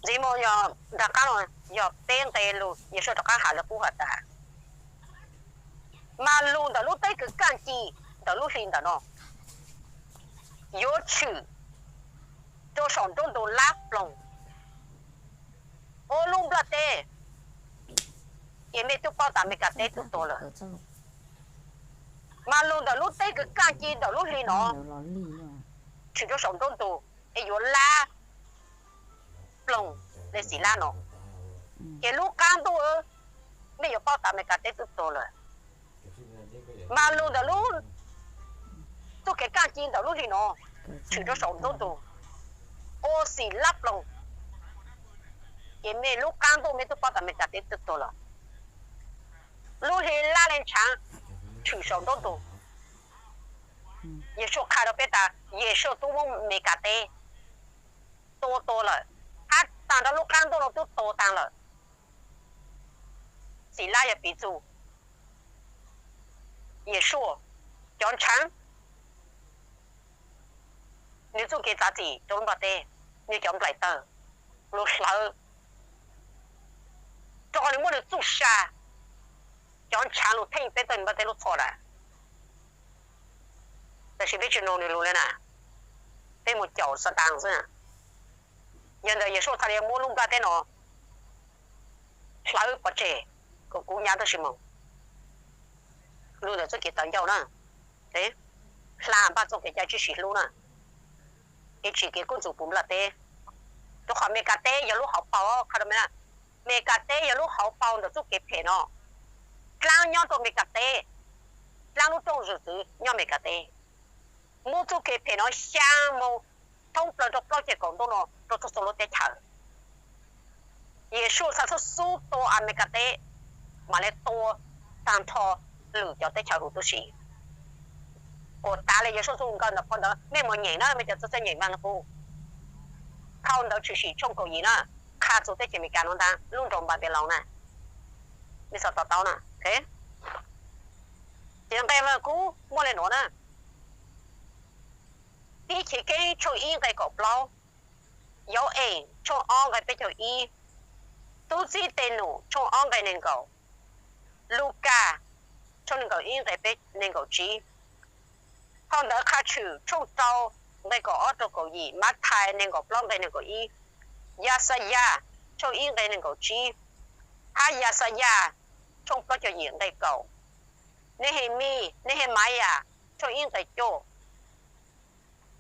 Ntxiv mus yog nrag qaab los yog peb nqe lug Yawm Suav rov qaab has le qub has tas, mas lug ntawm lub teb kws kaaj ci ntawm lub hli ntawm no yuav tshwm rua saum nruab ntug lab ploog ua lub nplaj teb, ces mej tub paub tas Amelikas teb tub tuag lawm. Mas lug ntawm lub teb kws kaaj ci ntawm lub hli no tshwm rua saum nruab ntug es yuav lab ploog le xim lab no, ces lub qaab ntuj mej yuav paub tas Amelikas teb tub tuag lawm. Mas lug ntawm lub txuj kev kaaj ci ntawm lub hli no tshwm rua saum nruab ntug ua xim lab ploog, ces mej lub qaab ntuj mej tub paub tas Amelikas teb tub tuag lawm. Lub hli lab le ntshaav tshwm saum nruab ntug. Yawm Suav qha rua peb tas Yawm Suav tub muab Amelikas teb tua tuag lawm, hab taag nrho lub qaab ntuj no tub tuag taag lawm. Xim lab yog piv txug Yawm Suav, cov ntshaav, nwg txuj kev txav txim rua lub nplaj teb, nwg cov nplaim tawg lug hlawv, rua qhov nwg muab nwg txuj sa, cov ntshaav lug theej peb tawg nwg nplaj teb lub txhoj lawm. Tab sis peb tsi noog nwg lug le na, peb mus caum Xataan xwb. Yog ntawd Yawm Suav txhad le muab lub nplaj teb no hlawv pov tseg kom kuv nyab tub si moog. Lug ntawm txuj kev tawv ncauj na, hla npaj txuj kev cai tsi sib hlub na, kev tsim kev kub ntxug puv nplaj teb, rua qhov Meskas teb yog lub hauv paus, qhov no, Meskas teb yog lub hauv paus ntawm txuj kev phem no. Dlaab nyob rua Meskas teb, dlaab lub rooj zug txwv nyob Meskas teb. Muab txuj kev phem no xyaa moog thoob plaws rua plaub ceg kaum ntuj no rua txhua txhua lub teb chaws. Yeshua xaav xub xub tua Amelikas teb, mam le tua taag nrho lwm cov teb chaws huv tib si. Kuas tas le Yeshua txuj nkawm ntawm phau ntawv, mej moog nyeem na mej cov txwj nyeem Vaaj Lug Kub. Phau ntawv Tshwm Sim tshooj kaum yim na, qha txug teb chaws Amelikas nuav ntaag lub nroog Npanpiloos na. Mej xaav to taub na. Ces nqe Vaaj Lug Kub muaj le nuav na. Tib Chiv Keeb tshooj ib nqe kaum plaub, Yauv Ees tshooj ob nqe peb caug ib, Tub Txib Tes Num tshooj ob nqe nees nkaum, Lukas tshooj nees nkaum ib nqe peb, nees nkaum tsib, phau ntawv Qha Tshwm tshooj rau nqe kaum ob rau kaum yim, Mathais nees nkaum plaub nqe nees nkaum ib, Yaxayas tshooj ib nqe nees nkaum tsib, hab Yaxayas tshooj plaub caug yim nqe kaum, Nehemis, Nehemais tshooj ib nqe cuaj,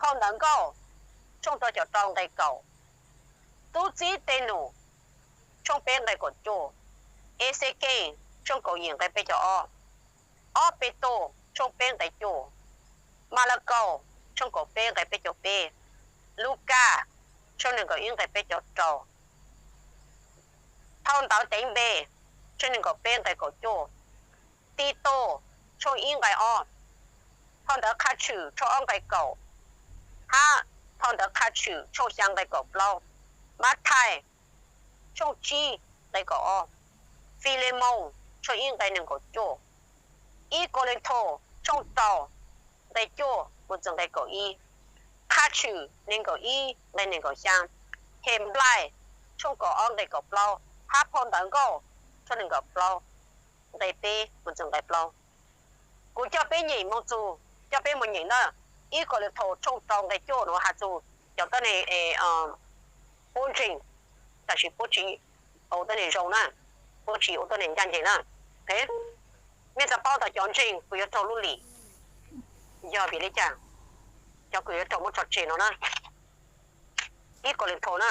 phau ntawv Nkauj tshooj rau caum rau nqe kaum, Tub Txib Tes Num tshooj peb nqe kaum cuaj, Exekees tshooj kaum yim nqe peb caug ob, Ob Petus tshooj peb nqe cuaj, Malakaus tshooj kaum peb nqe peb caug peb, Lukas tshooj nees nkaum ib nqe peb caug rau, phau ntawv Teev Npe tshooj nees nkaum peb nqe kaum cuaj, Titus tshooj ib nqe ob, phau ntawv Qha Tshwm tshooj ob nqe kaum, hab phau ntawv Qha Tshwm tshooj xyaa nqe kaum plaub, Mathais tshooj tsib nqe kaum ob, Filemoos tshooj ib nqe nees nkaum cuaj, Ib Kauleethaus tshooj rau nqe cuaj mus txug nqe kaum ib, Qha Tshwm nees nkaum ib nqe nees nkaum xyaa, Henplais tshooj kaum ob nqe kaum plaub, hab phau ntawv Nkauj tshooj nees nkaum plaub nqe peb mus txug nqe plaub. Kuv coj peb nyeem moog txug, coj peb moog nyeem na. Ib Kauleethaus tshooj rau nqe cuaj nuav has txug cov tuab neeg puab ntseeg, tab sis puab tsi ua tuab neeg zoo na, puab tsi ua tuab neeg ncaj nceeg na. Mej xaav paub tas cov ntseeg kws yuav raug lub lim yog vim le caag, cov kws yuav raug muab tso tseg no na. Ib Kauleethaus na,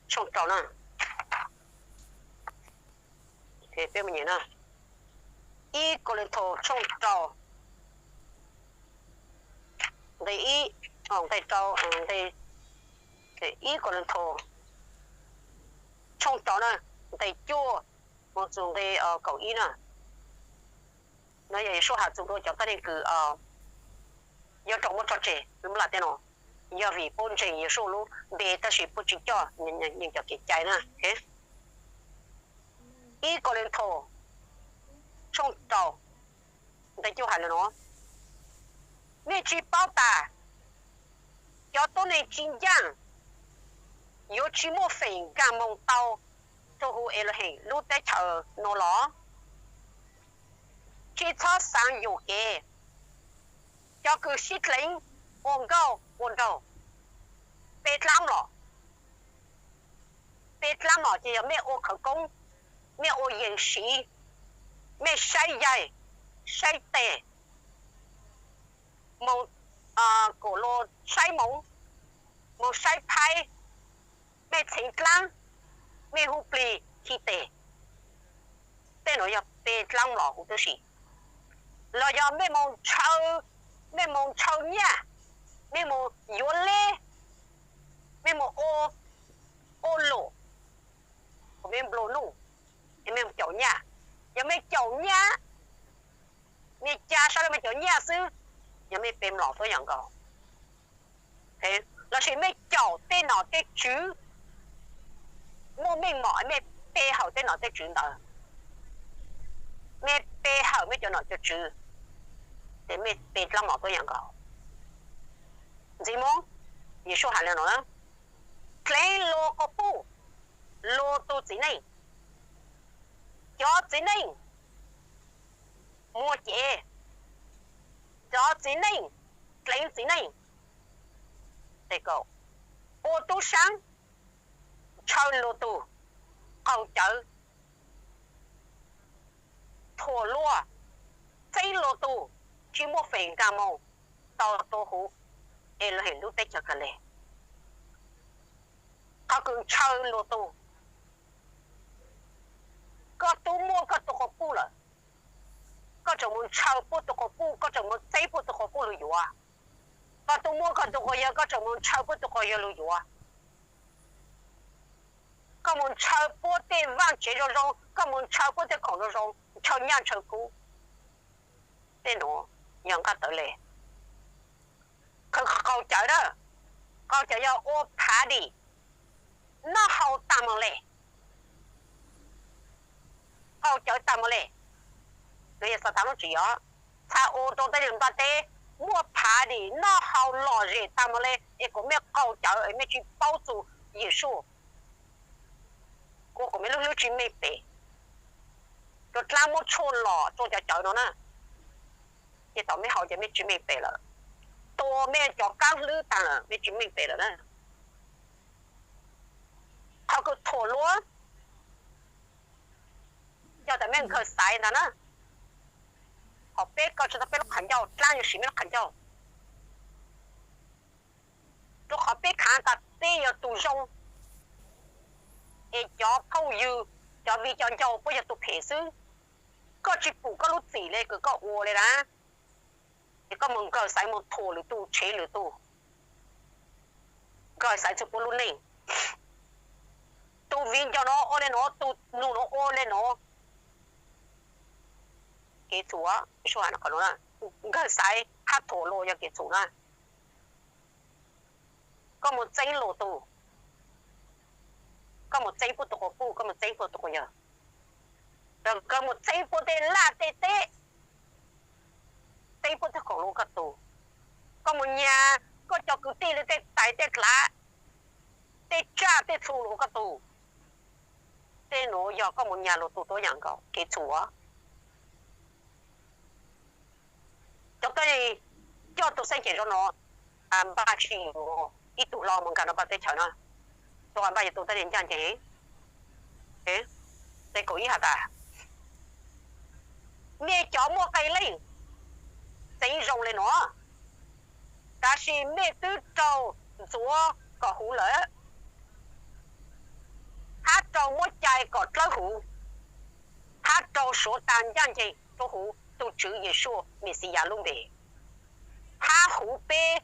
tshooj rau na, peb mus nyeem na. Ib Kauleethaus tshooj rau nqe ib, nqe rau, nqe, Ib Kauleethaus tshooj rau na, nqe cuaj mus txug nqe kaum ib na. Nuav yog Yeshua has txug rua cov tuab neeg kws yuav raug muab tso tseg lub laj teb no, yog vim puab ntseeg Yeshua lub npe tab sis puab tsi coj nyeem cov kev cai na. Ib Kauleethaus tshooj rau nqe cuaj has le nuav, mej tsi paub tas cov tuab neeg tsi ncaaj yuav tsi muaj feem nkaag moog tau rua huv Elauhees lub teb chaws nuav los? Tsi txhob xaav yuam kev, cov kws sib dleev ua nkauj ua nraug, pe dlaab mlom. Pe dlaab mlom ces yog mej ua khawv koob, mej ua yees siv, mej saib yaig, saib tes, moog kuas lug saib moov, moog saib phaib, mej txheev dlaab, mej hu plig khi tes, tej nuav yog pe dlaab mlom huv tib si. Los yog mej moog ntshaw, mej moog ntshaw nyaj, mej moog yuav leb, mej moog ua, ua lum, kuas mej nplua nuj, mej moog caum nyaj. Yog mej caum nyaj, mej ca sab laj mej caum nyaj xwb, yog mej pe mlom tuab yam nkaus. Lossis mej caum tej nom tej tswv, muaj meej mom mej pe hawm tej nom tej tswv ntawd, mej pe hawm mej cov nom cov tswv, ces mej pe dlaab mlom tuab yam nkaus. Ntxiv moog, Yeshua has le nuav, dleev luag quas puj, luag tug txiv neej. Cov txiv neej muaj cev, cov txiv neej dleev txiv neej. Ua tub saab, ntshaw luag tug, qaug cawv, thuam luag, txeeb luag tug, tsi muaj feem nkaag moog tau rua huv Elauhees lub teb chaws Kalej. ntshaw luag tug. Koj twb muaj koj tus quas puj lawm, koj tseem mus ntshaw puab tus quas puj, koj tseem mus txeeb puab tus quas puj lug yuav. Koj twb muaj koj tus quas yawg, koj tseem mus ntshaw puab tus quas yawg lug yuav. Koj mus ntshaw puab tej vaaj tsev zoo zoo, koj mus ntshaw puab tej khoom zoo zoo, ntshaw nyaj ntshaw kub. Tej nuav yog nqaj tawv le. Qaug cawv na, qaug cawv yog ua phav dim noj hau taag moog le. Qaug cawv taag moog le. Nuav yog Xaathaas lub tswv yim, txha ua rua tej neeg nplaj teb muaj phav dim noj hau lom zem taag moog le, es kuas mej qaug cawv es mej tsi paub txug Yesuj, ua kuas mej lub hlwb tsi meej pem. Rua dlaab muab tshuaj lom rua cov cawv no na, ces tom mej haus ces mej tsi meej pem lawm. Tua mej cov kaab hlwb taag lawm, mej tsi meej pem lawm na. Qhov kws thuam luab yog tas mej nkawg xaiv ntag na. Hos peb kaw tsi tau peb lub qhov ncauj, dlaab yuav siv mej lub qhov ncauj. Rua qhov peb khaav tas peb yog tug zoo, es cov phooj ywg, cov viv cov ncaus puab yog tug phem xwb. Koj tsi pum koj lub txim le kws koj ua le na, es koj moog nkawg xaiv moog thuam lwm tug, tshev lwm tug, nkawg xaiv txug puab lub neej. Tug viv ncaus nuav ua le nuav, tug nug nuav ua le nuav. Kev txhum, nkawg xaiv hab thuam luag yog kev txhum na. Koj mus txeeb luag tug, koj mus txeeb puab tug quas puj, koj mus txeeb puab tug quas yawg, koj mus txeeb puab tej laj tej teb, txeeb puab tej khoom luag koj tug, koj mus nyag koj cov kwv tij le tej tais tej dlav, tej tsaj tej txhu luag koj tug. Tej nuav yog koj mus nyag luag tug tuab yaam nkaus kev txhum. Cov koj coj tug xeeb ceem zoo no, npaj tsi yuav ib tug hlo mus nkag nrug npaj teb chaws na, rua npaj yuav tug taj ncaaj nceeg. Tej kaum ib has tas, mej cov muaj qee leej txeev zoo le nuav, tab sis mej twb raug ntxuav kom huv lawm, hab raug muab cai kom dlawb huv, hab raug suav tas ncaaj nceeg rua huv tug Tswv Yeshua Mexiyas lub npe, hab huv peb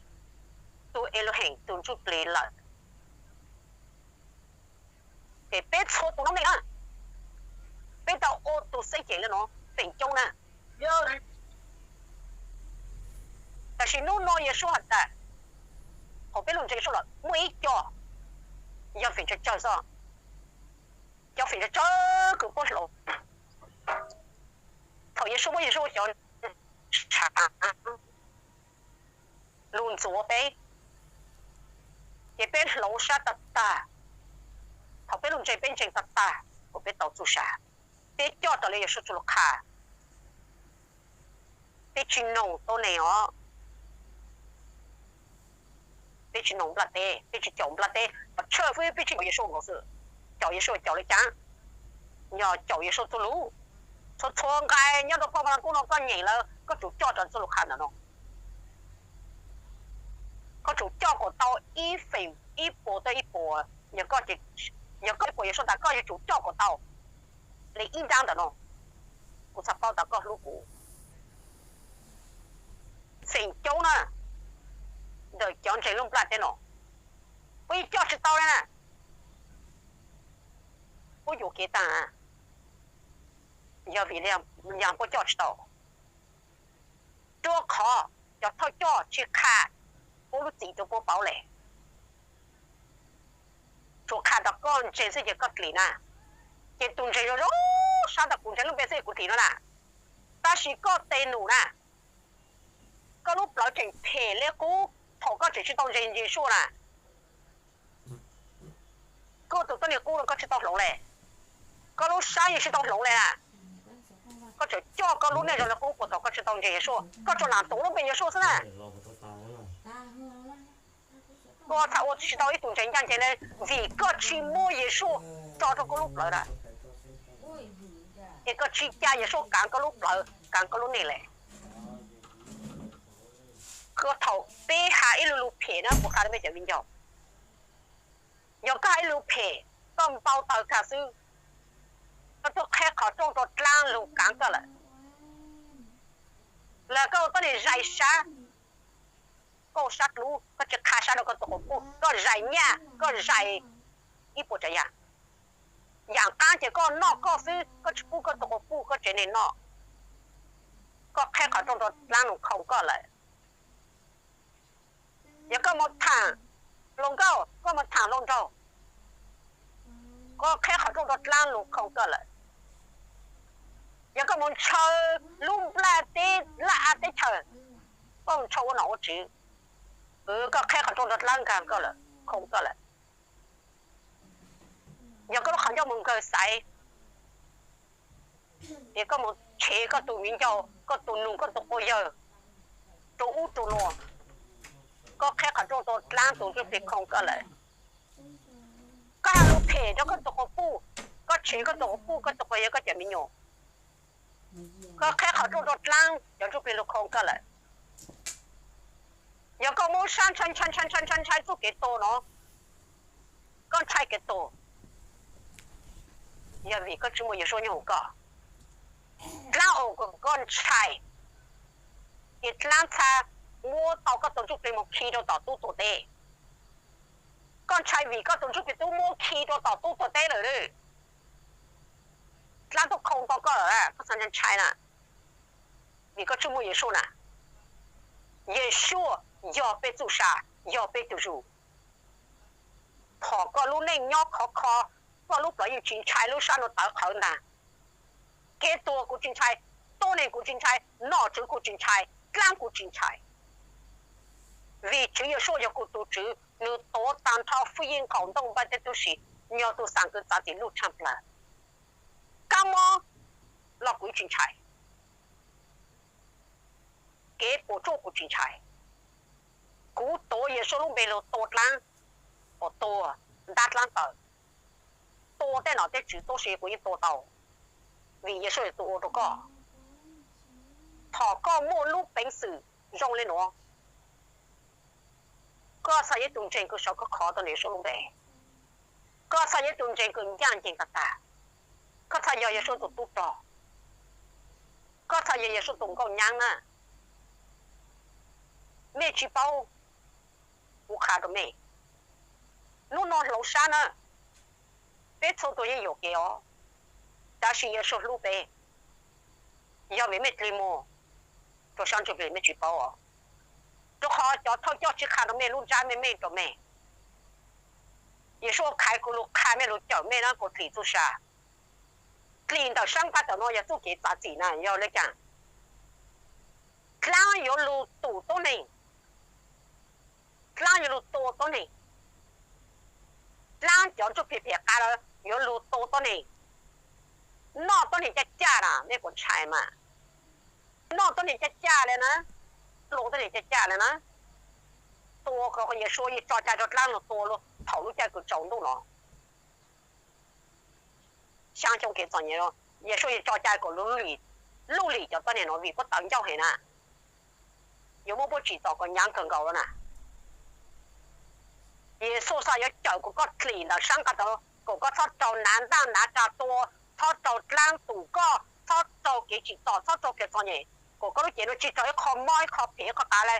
tug Elohim tug ntsuj plig lawm. Ces peb txhua tus noob neej na, peb tau ua tug xeeb ceem le nuav feem coob na. Tab sis nub nua Yeshua has tas, thaum peb lug ntseeg Yeshua lawm muaj ib co yog feem tsawg tsawg xwb, cov feem tsawg tsawg kws puab hloov. Thaum Yeshua muab Yeshua cov tshav lug ntxuav peb, ces peb hloov sab tag tag. Thaum peb lug ntseeg, peb ntseeg tag tag, kuas peb tau txuj sa, peb coj raws le Yeshua txuj lug qha. Peb tsi noog tuab neeg os, peb tsi noog nplaj teb, peb tsi caum nplaj teb, tshaj fwb peb tsi caum Yeshua nkaus xwb. Caum Yeshua caum le caag? Yog caum Yeshua txuj lug. Txhua txhua nqai nyob rua paj Vaj Lug Kub no koj nyeem lawm, koj tsum coj raws txuj lug qha ntawm no. Koj tsum coj kom tau ib feem, ib puas tau ib puas. Yog koj, yog koj ib puas Yeshua tas koj yuav tsum coj kom tau le ib nrab ntawm no. Kuv txhaj paub tas koj hlub kuv. Feem coob na, ntawm cov ntseeg lub nplaj teb no, puab yeej coj tsi tau le na. Puab yuam kev taag, yog vim le caag puab coj tsi tau? Rua qhov cov thawj coj tsi qha puab lub txim rua puab paub le. Tsuas qha tas koj ntseeg xwb ces koj dlim na. Ces tus ntseeg zoo zoo sab tas kuv ntseeg lub npe xwb es kuv dlim no na. Tab sis koj tes num na, koj lub plawv tseem phem le qub thaum koj tseem tsi tau ntseeg Yeshua na. Koj tus tuab neeg qub no koj tsi tau hloov le, koj lub sab yeej tsi tau hloov le na. Koj tseem coj koj lub neej zoo le qub puas thaum koj tsi tau ntseeg Yeshua, koj tsuas lam tuav lub npe Yeshua xwb na. Koj txhaj ua tsi tau ib tug ntseeg ncaj ncees le, vim koj tsi muab Yeshua tso rau koj lub plawv na, es koj tsi ca Yeshua kaav koj lub plawv kaav koj lub neej le. Koj thaum peb has ib lu lug phem na kuv qha rau peb cov viv ncaus, yog koj has ib lu phem, koj npau taws kag xwb. Koj twb qheb qhov rooj rau dlaab lug kaav koj lawm. Los koj ua tuab neeg zais sab, koj sab dlub, koj tsi qha sab rau koj tug quas puj, koj zais nyaj, koj zais ib puas tsav yaam. Yaam qaab ces koj noj koj xwb, koj tsi pub koj tug quas puj koj tsev neeg noj. Koj qheb qhov rooj rau dlaab lug khoo koj lawm. Yog koj moog thaam hluas nkauj, koj moog thaam hluas nraug, koj qheb qhov rooj rau dlaab lug khoo koj lawm. Yog koj moog ntshaw lub nplaj teb laj av teb chaws, koj moog ntshaw ua nom ua tswv, koj qheb qhov rooj rau dlaab nkaag koj lawm, khoo koj lawm. Yog koj lub qhov ncauj moog nkawg xaiv, es koj moog tshev koj tug viv ncaus, koj tug nus, koj tug quas yawg rua ub rua nuav, koj qheb qhov rooj rau dlaab tug ntsuj plig khoo koj lawm. Koj has lug phem rau koj tug quas puj, koj tshev koj tug quas puj, koj tug quas yawg, koj cov me nyuam, koj qheb qhov rooj rau dlaab cov ntsuj plig lug khoo koj lawm. Yog koj muab sab ntshai ntshai ntshai ntshai ntshai txuj kev tuag nuav, koj ntshai kev tuag, yog vim koj tsi muaj Yeshua nyob huv koj. Dlaab ua koj ntshai, ces dlaab txha muab tau koj tug ntsuj plig moog khi rau tom tub tuag teb. Koj ntshai vim koj tug ntsuj plig tub muab khi rau tom tub tuag teb lawm. Dlaab tub khoo tau koj lawm, koj txhob ntshai na, vim koj tsi muaj Yeshua na. Yeshua yog peb txuj sa, yog peb tug zug. Thaum koj lub neej nyob khov kho, koj lub plawv yeej tsi ntshai lub sab nuav tawv qhawv ntaag. Kev tuag kuv tsi ntshai, tuab neeg kuv tsi ntshai, nom tswv kuv tsi ntshai, dlaab kuv tsi ntshai. Vim Tswv Yeshua yog kuv tug Tswv, nwg tuav taag nrho fwj yij nqaum ntuj npaj teb tub si, yog tug xaa kwv txav txim luj tshaaj plawg. Kaab mob los kuv tsi ntshai, kev puam tsuaj kuv tsi ntshai. Kuv tuav Yeshua lub npe lug tua dlaab, tua ntab dlaab taws, tua tej nom tej tswv tub si kuv yeej tua tau, vim Yeshua yog tug ua rau koj. Thaum koj muaj lub peev xwm zoo le nuav, koj txhad yog ib tug ntseeg kws sawv khov kho tuab neeg Yeshua lub npe. Koj txhad yog ib tug ntseeg kws ncaaj nceeg tag tag. Koj txhad yog Yeshua tug tub rog. Koj txhad yog Yeshua tug nkauj nyaab na. Mej tsi paub, kuv qha rau mej, nub nua hloov sab na, peb txhua tug yeej yuam kev os, tab sis Yeshua hlub peb, yog vim mej dlig muag rua sab ntsuj plig mej tsi paub os. Rua qhov cov thawj coj tsi qha rua mej lub ntsab mej meej rua mej. Yeshua khaiv kuv lug qha mej lug cawm mej na kuas dlim txuj sa. Dlim ntawm saab nqaj tawm nuav yog txuj kev txav txim na yog le caag? Dlaab yuav lug tum tuab neeg, dlaab yuav lug tua tuab neeg, dlaab cov ntsuj plig phem qav lawm yuav lug tua tuab neeg, noj tuab neeg caj caj na mej puas ntshai mas? Noj tuab neeg caj caj le na, dlua tuab neeg caj caj le na. Tua, Yeshua yeej tso cai rua dlaab lug tua thaum lub caij kws tsaus ntuj nuav. Xyaa xyoo kev txom nyem, Yeshua yeej tso cai kom luj lim cov tuab neeg nuav vim puab tawv ncauj heev na. Yuav muab puab tsim txom kom nyaav kawg nkaus lawm na. Yeshua xav yuav cawm kom koj dlim ntawm saab nqaj tawm, kom koj txhob raug nav ntaaj nav kag tua, txhob raug dlaab tum koj, txhob raug kev tsim txom, txhob raug kev txom nyem, kom koj lub cev nuav tsi raug ib qho mob ib qho phem ib qho qav le.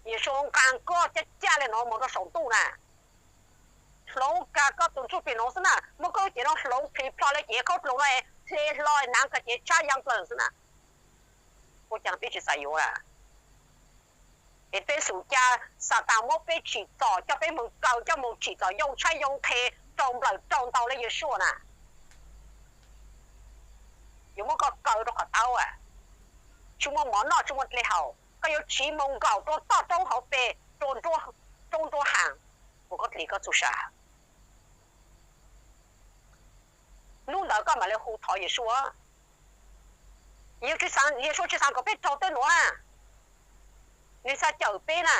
Yeshua nqaa koj caj caj le nuav moog rua saum ntuj na. Hloov kag koj tus ntsuj plig nuav xwb na, muab koj lub cev nuav hloov plhis plho le cev khaub dlua nuav, hle hlo naav kag cev tshab yaa plawg xwb na. Ua caag peb tsi xav yuav la? Es peb xum ca Xataan muab peb tsim txom, coj peb moog kaw, coj moog tsim txom yoo tshaib yoo qhe, rau nplawm rau ntau le Yeshua na. Yuav muab koj kaw rau qhov taub, tsi muaj mov noj tsi muaj dlej haus, koj yuav tsiv moog nkaum rua toj roob hauv pes, rua roob nruab haam, kuas koj dlim koj txuj sa. Nub ntawd koj mam le hu thov Yeshua. Yeshua tsi xaav kom peb raug tej nuav na. Nwg xav cawm peb na,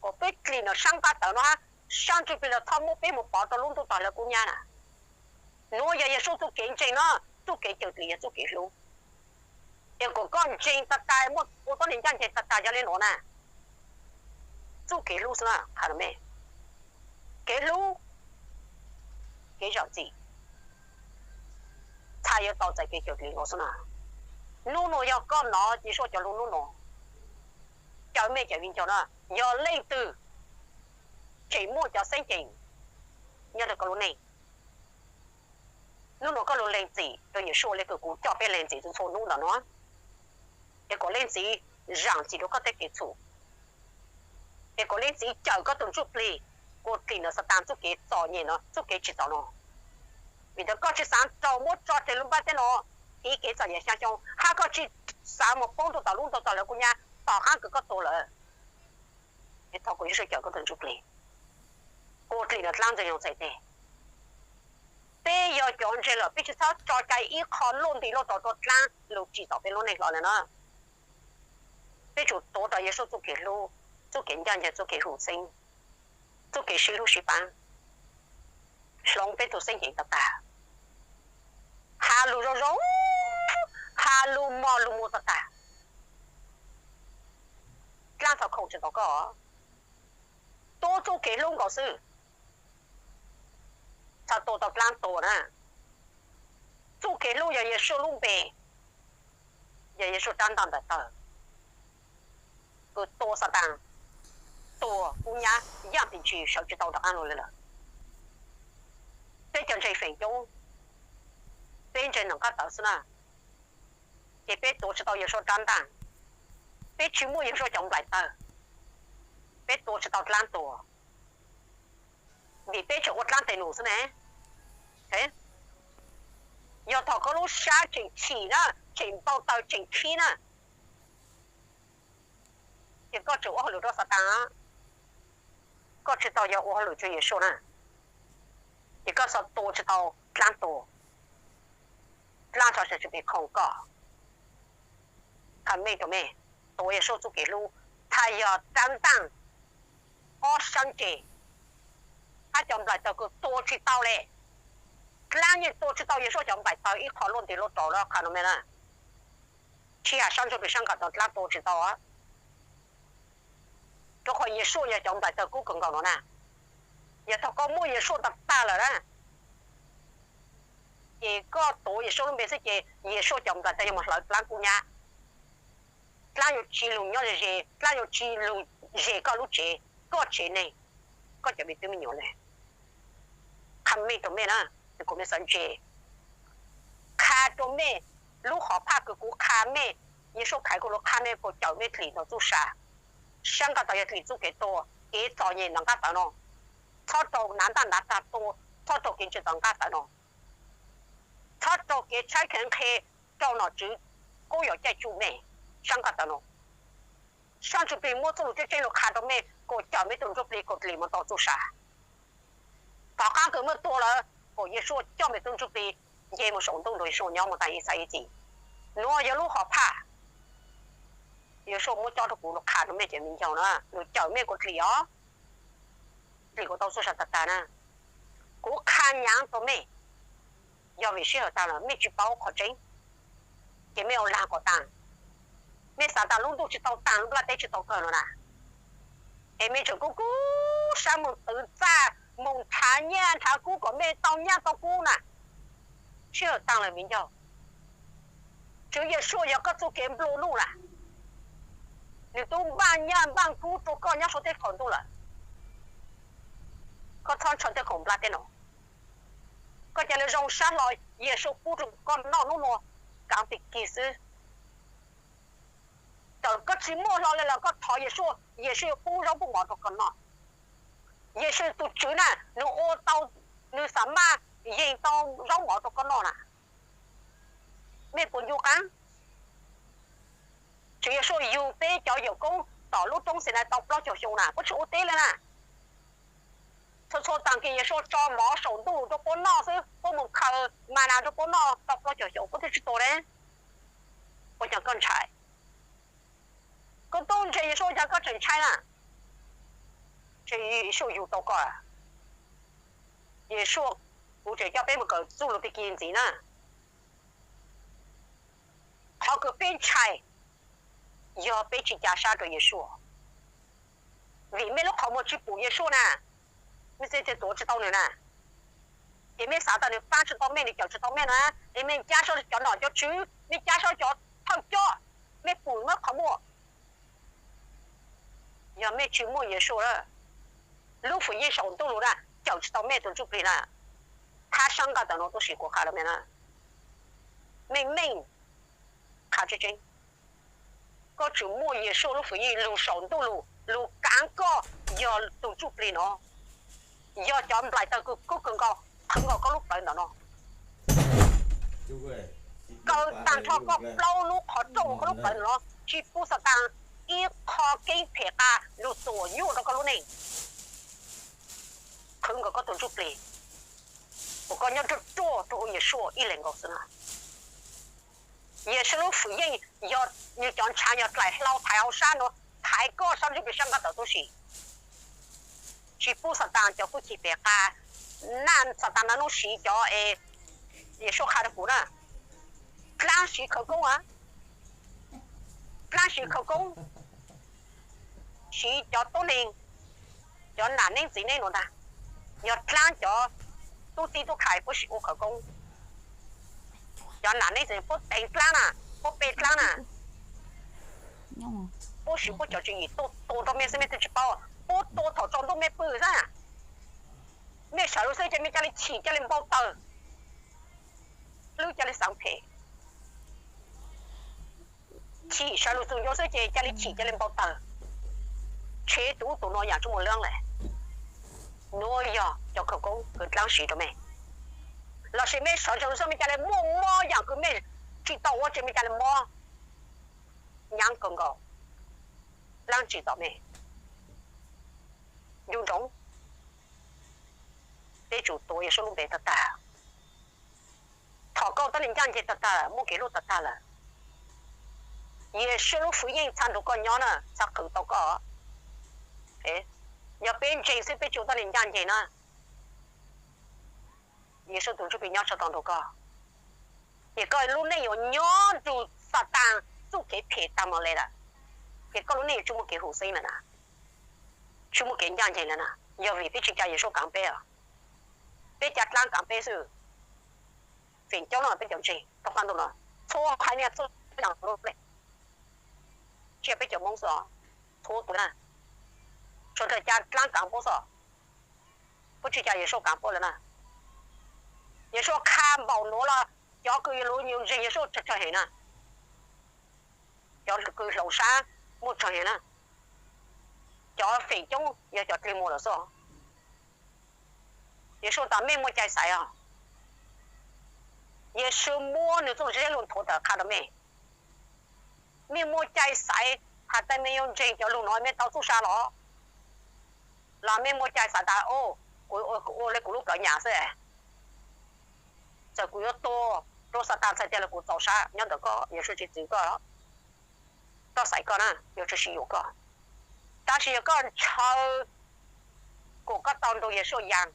kom peb dlim ntawm saab nqaj tawm nuav hab, saab ntsuj plig los txhob muab peb moog pov rau lub ntuj tog lawv kub nyab na. Nuav yog Yeshua txuj kev ntseeg no, txuj kev cawm dlim yog txuj kev hlub. Es kom koj ntseeg tag tag, muaj ua tuab neeg ncaj nceeg tag tag yog le nuav na. Txuj kev hlub xwb na, kev hlub. txim, txhaj yuav tau txais kev cawm dim nkaus xwb na. Hnub no yog koj hnov Yeshua cov lus hnub no, cov mej cov viv ncaus na, yog leej twg tseem muaj cov xeeb ceem nyob rau koj lub neej, hnub no koj lug lees txim rau Yeshua li kws kuv coj peb lees txim txhua txhua hnub ntawm no, es kom leej txiv zaam txim rau koj tej kev txhum, es kom leej txiv cawm koj tus ntsuj plig, kuas dlim ntawm Xatas txuj kev txom nyem no, txuj kev tsim txom no. Vim tas koj tsis xaav raug muab tso tseg lub nplaj teb no ib kev txom nyem xyaa xyoo, hab koj tsis xaav moog poob rua tom lub ntug tog lawv kub nyab tom qaab kws koj tuag lawm. Es thov kuas Yeshua cawm koj tus ntsuj plig, kuas dlim ntawm dlaab ntxwg nyoog txhais teg. Peb yog cov ntseeg lawm peb tsis txhob tso cai ib qho luaj nti luaj rau rua dlaab lug tsim txom peb lub neej hlo le na. Peb tsum tuav rau Yeshua txuj kev hlub, txuj kev ncaaj nceeg, txuj kev huv xeeb, txuj kev sib hlub sib paab hloov peb tug xeeb ceem tag tag. Has lug zoo zoo, has lug mog lug muag tag tag. Dlaab txhad khoom tsis tau koj, tuav txuj kev hlub nkaus xwb, txhad tua tau dlaab tuag na. Txuj kev hlub yog Yeshua lub npe, yog Yeshua rab ntaj nplaim tawg kws tua Xatas, tua kub nyab yaaj tim ntsis sawv tsis tau rov qaab lug le lawm. Peb cov ntseeg feem coob, peb ntseeg ntawm nqaj tawv xwb na, ces peb tuav tsis tau Yeshua rab ntaj, peb tsis muaj Yeshua cov nplaim tawg, peb tuav tsis tau dlaab tuag, vim peb tseem ua dlaab tes num xwb ne. Yog thaum koj lub sab tseem chim na, tseem npau taws tseem khib na, ces koj tseem ua hauj lwm rau Xatas, koj tsis tau yog ua hauj lwm rau Yeshua na, ces koj xav tua tsis tau dlaab tuag, dlaab tso sawv tsis pes khoom koj. Qha mej rau mej, tuav Yeshua txuj kev hlub, txhad yog rab ntaj ob sab ntse, hab cov nplaim tawg kws tua tsis tau le. Dlaab yeej tua tsis tau Yeshua cov nplaim tawg ib qho luaj nti luaj rau lawm, qha rau mej na. Tsis has sab ntsuj plig sab nqaj tawv dlaab tua tsis tau, rau qhov Yeshua yog cov nplaim tawg kub kawg nkaus no na. Yog thaum koj muaj Yeshua tag tag lawm na, ces koj tuav Yeshua lub npe xwb ces Yeshua cov nplaim tawg yuav mus hlawv dlaab kub nyab. Dlaab yuav tsis lug nyob ze ze, dlaab yuav tsis lug ze koj lub tsev, koj tsev neeg, koj cov me tub me nyuam le. Qha mej rau mej na, kuv mej xav ntse, qha rau mej, lub hom phaj kws kuv qha mej, Yeshua Khetos kuv lug qha mej kuas cawm mej dlim ntawm txuj sa, sab nqaj tawv yog dlim txuj kev tuag, kev txom nyem ntawm nqaj tawv no. Txhob rau nav ntaj nav tag tua, txhob rau kev ntseeg ntawm nqaj tawv no, txhob rau kev tshaib kheev nqhe rau nom tswv qub yuav caij tsuj mej sab nqaj tawv no. Sab ntsuj plig muab txuj lug tseeb tseeb lug qha rau mej kuas cawm mej tug ntsuj plig kuas dlim mus tau txuj sa. Tom qaab kws mej tuag lawm kuas Yeshua coj mej tug ntsuj plig nce mus saum ntuj nrug Yeshua nyob mus tas ib txhais ib txhis. Nuav yog lub hom phaj Yeshua muab cob rau kuv lug qha rau mej cov me nyuam na, lug cawm mej kuas dlim os, dlim kuas tau txuj sa tag tag na. Kuv qha nyaav rau mej, yog vim sij hawm taag lawm mej tsis paub qhov tseeb, ces mej ua laag kom taag. Mej xav tas lub ntuj tsis tau taag, lub nplaj teb tsis tau kawg no na, es mej tseem kub kub sab moog twv txaj moog nrhav nyaj nrhav kub kom mej tau nyaj tau kub na. Sij hawm taag lawm viv ncaus. Tswv Yeshua yog koj txuj kev nplua nuj na, nwg tub npaaj nyaj npaaj kub rua koj nyob suav teb qaum ntuj lawm. Koj txhob ntshaw tej khoom nplaj teb no, koj ca le zoo sab hlo, Yeshua pub rua koj noj nub nua, kaav teg kig xwb. Txawm koj tsis muaj hlo le los koj thov Yeshua, Yeshua yuav pub zaub pub mov rua koj noj. Yeshua tus Tswv na, nwg ua tau, nwg xaam maj yees tau zaub mov rua koj noj na. Mej puas ncu qaab? Tswv Yeshua yug peb cov yawm koob tom lub roob Xinais tau plaub caug xyoo na, puab tsis ua teb le na. Txhua txhua taag kis Yeshua tso mov saum ntuj rua puab noj xwb, puab moog khaws ma nas rua puab noj tau plaub caug xyoo puab twb tsis tuag le. Ua caag koj ntshai? Koj tub ntseeg Yeshua ua caag koj tseem ntshai na? Tswv Yeshua yug tau koj. Yeshua, kuv tseem coj peb moog kawm txuj lug teg kis ntxiv na. Qhov kws peb ntshai yog peb tsis ca sab rua Yeshua. Vim mej lub qhov muag tsis pum Yeshua na, mej txhaj tuav tsis tau nwg na. Ces mej xav tas nws faab tsi tau mej, nws cawm tsi tau mej na, es mej cab sab cov nom cov tswv, mej cab sab cov thawj coj, mej pum muab qhov muaj. Yog mej tsi muaj Yexus, lub fwm yeej saum ntuj lug na, cawm tsi tau mej tug ntsuj plig na. Hab sab nqaj tawm nuav tuab si kuv qha rua mej na, mej meej qha tseeb tseeb, koj tsi muaj Yexus lub fwm yeej lug saum ntuj lug, lug kaav koj yog tug ntsuj plig nuav, yog cov nplaim tawg kub kawg nkaus qhwv nkaus koj lub plawv ntawm no, kaw taag nrho koj plaub lub qhov rooj koj lub plawv ntawm no, tsi pub Xatas ib qho keeb phem qas lug tuam yuaj rua koj lub neej, qhwv nkaus koj tug ntsuj plig, kuas koj nyob ruaj ruaj rua huv Yexus ib leeg nkaus xwb na. Yexus lub fwm yeej yog nwg cov ntshaav yog dlaim hlau thaiv hauv sab nuav, thaiv koj sab ntsuj plig sab nqaj tawm tuab si. Tsi pub Xatas cov hwj chim phem qas, naj Xatas naj nub siv cov es Yexus qha rua kuv na, dlaab siv khawv koob, dlaab siv khawv koob, siv cov tuab neeg, cov nam neeb txiv neeb nuav ntag, yog dlaab cov tub txib tub khai puab sim ua khawv koob, cov nam neeb txiv puab teev dlaab na, puab pe dlaab na, puab siv puab cov tswv yim tuaj tua rua mej xwb mej twb tsi paub, puab tua thaum tsaus ntuj mej pw xwb. Mej sawv lug xwb ces mej ca le chim ca le npau taws, lub ca le xaav phem, chim sawv lug txug ncua xwb ces ca le chim ca le npau taws. Tshev tus ub tus nuav yaam tsi muaj dlaab le, nuav yog cov khawv koob kws dlaab siv rua mej. Lossis mej sawv tsees lug xwb mej ca le muaj mob yaam kws mej tsi tau ua tsev mej ca le mob, nyaav kawg nkaus, dlaab tsi tom mej. Ncu ntsoov, peb tsum tuav Yexus lub npe tag tag, thov koj tuab neeg ncaaj nceeg tag tag, muaj kev hlub tag tag lawm. Yexus lub fwm yeej txha nrug koj nyob na, txha qhwv tau koj. Yog peb ntseeg xwb peb tsi ua tuab neeg ncaaj nceeg na, Yexus tus ntsuj plig nyob tsi tau nrug koj, ces koj lub neej yuav nyob nrug Xatas txuj kev phem tag mog le lawm. Ces koj lub neej yuav tsi muaj kev huv xeeb lawm na, tsi muaj kev ncaaj nceeg lawm na. Yog vim peb tsi ca Yexus kaav peb os, peb ca dlaab kaav peb xwb. Feem coob no peb cov ntseeg tau qab ntuj no, txhua haiv neeg txhua yaam le, tsi yog peb cov Moob xwb os, txhua tus na, tsuas ca dlaab kaav puab xwb, puab tsi ca Yexus kaav puab lawm na. Yexus qha npaum nuav los cov kws yuav lug ntseeg Yexus tsawg tsawg heev na, cov kws hloov sab muaj tsawg heev na, cov feem coob yog cov dlig muag lawm xwb. Yexus tas mej muaj cai xaiv os. Yexus muab nwg txuj zeb lug nthuav tawm qha rua mej. Mej muaj cai xaiv has tas mej yuav ntseeg cov lug nuav mej tau txuj sa los, los mej muaj cai xaiv tas, o, kuv ua le kuv lub plawv nyam xwb, txawm kuv yuav tuag rua Xatas txhais tag los kuv txaus sab nyob ntawm koj, Yexus tsi txwv koj, koj xaiv koj na, Yexus tsi yuam koj. Tab sis yog koj ntshaw kom koj tau nrug Yexus yaa,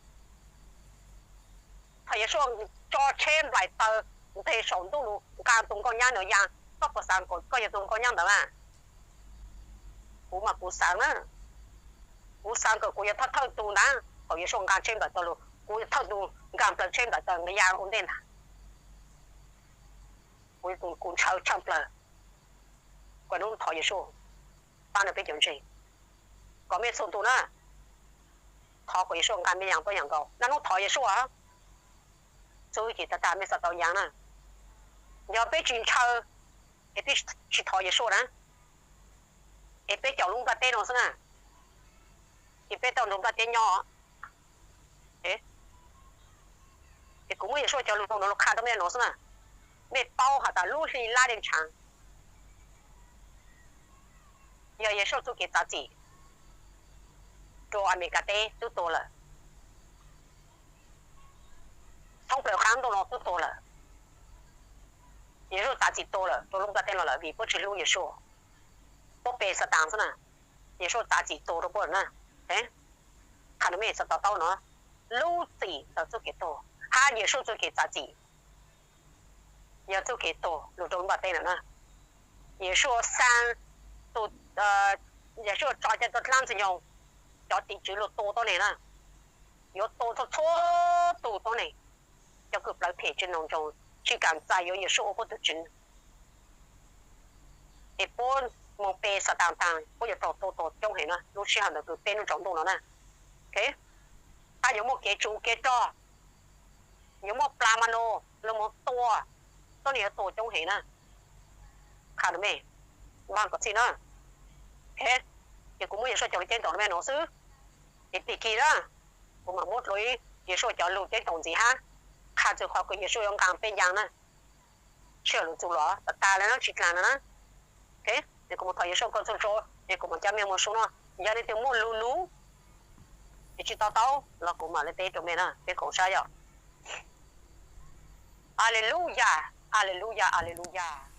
thaum Yexus tso tsheb nplaim taws nteg saum ntuj lug nqaa tus nkauj nyab nuav yaa, koj puas xaav kom koj yog tus nkauj nyab ntawd mas? Kuv mas kuv xaav na, kuv xaav kom kuv yog thawj thawj tug ntag. Thaum Yexus nqaa tsheb nplaim taws lug kuv yog thawj tug nqaa plaws tsheb nplaim taws ntawd yaa ua ntej ntag. Kuv, kuv ntshaw tshaj plawg. Kuv nub thov Yexus pab nrug peb cov ntseeg, kom mej txhua tus na, thov kom Yexus nqaa mej yaa tuab yaam nkaus. Naj nub thov Yexus, txuj ci tag tag mej xaav tau yaa na. Yog peb tsi ntshaw es peb tsi thov Yexus na, es peb caum lub nplaj teb no xwb na, ces peb tau nrug nplaj teb nyob. Es kuv muab Yexus cov lug nuav lug qha rua mej nuav xwb na, mej paub has tas lub hli lab dej ntshaav yog Yexus txuj kev txav txim rua Amelikas teb twb tuag lawm, thoob plaws qaab ntuj no twb tuag lawm. Yexus txav txim tuag lawm rua lub nplaj teb no lawm vim puab tsi hlub Yexus, puab pe Xatas xwb na. Yexus txav txim tuag rua puab lawm na. Qha rua mej xaav to taub no, lub txim ntawm txuj kev tuag hab Yexus txuj kev txav txim yog txuj kev tuag lug rua lub nplaj teb lawm na. Yexus xaa tus, Yexus tso cov dlaab ntxwg nyoog, cov tim tswv lug tua tuab neeg na, yuav tua txhua txhua tus tuab neeg. cov kws plawv phem tsis nco ntsoov, tsis kam txais yuav Yexus ua puab tug Tswv. Es puab moog pe Xatas taag, puab yuav raug tua tug coob heev na. Lub sij hawm ntawd kws peb lub tsaus ntuj no na, qha yuav muaj kev tsuv kev rog, yuav muaj plas ma nus lug moog tua, tuab neeg yuav tua coob heev na. Qha rua mej, vaaj kom txhij na. Ces kuv muab Yexus cov lug ceeb toom rua mej nuav xwb. Ces tag kis na, kuv mam muab dlua Yexus cov lug ceeb toom ntxiv hab, qha txug qhov kws Yexus yuav nqaa peb yaa na. Sij hawm lug txug lug tag tag le na, tsis dlaag le na. Es kuv mam thov Yexus koj txuj ntsuab, es kuv mam coj mej moog su no. Yog leej twg muaj lug nub es tsis to taub los kuv mam le teb rua mej na, peb koom sab yom. Aleluyas, aleluyas, aleluyas.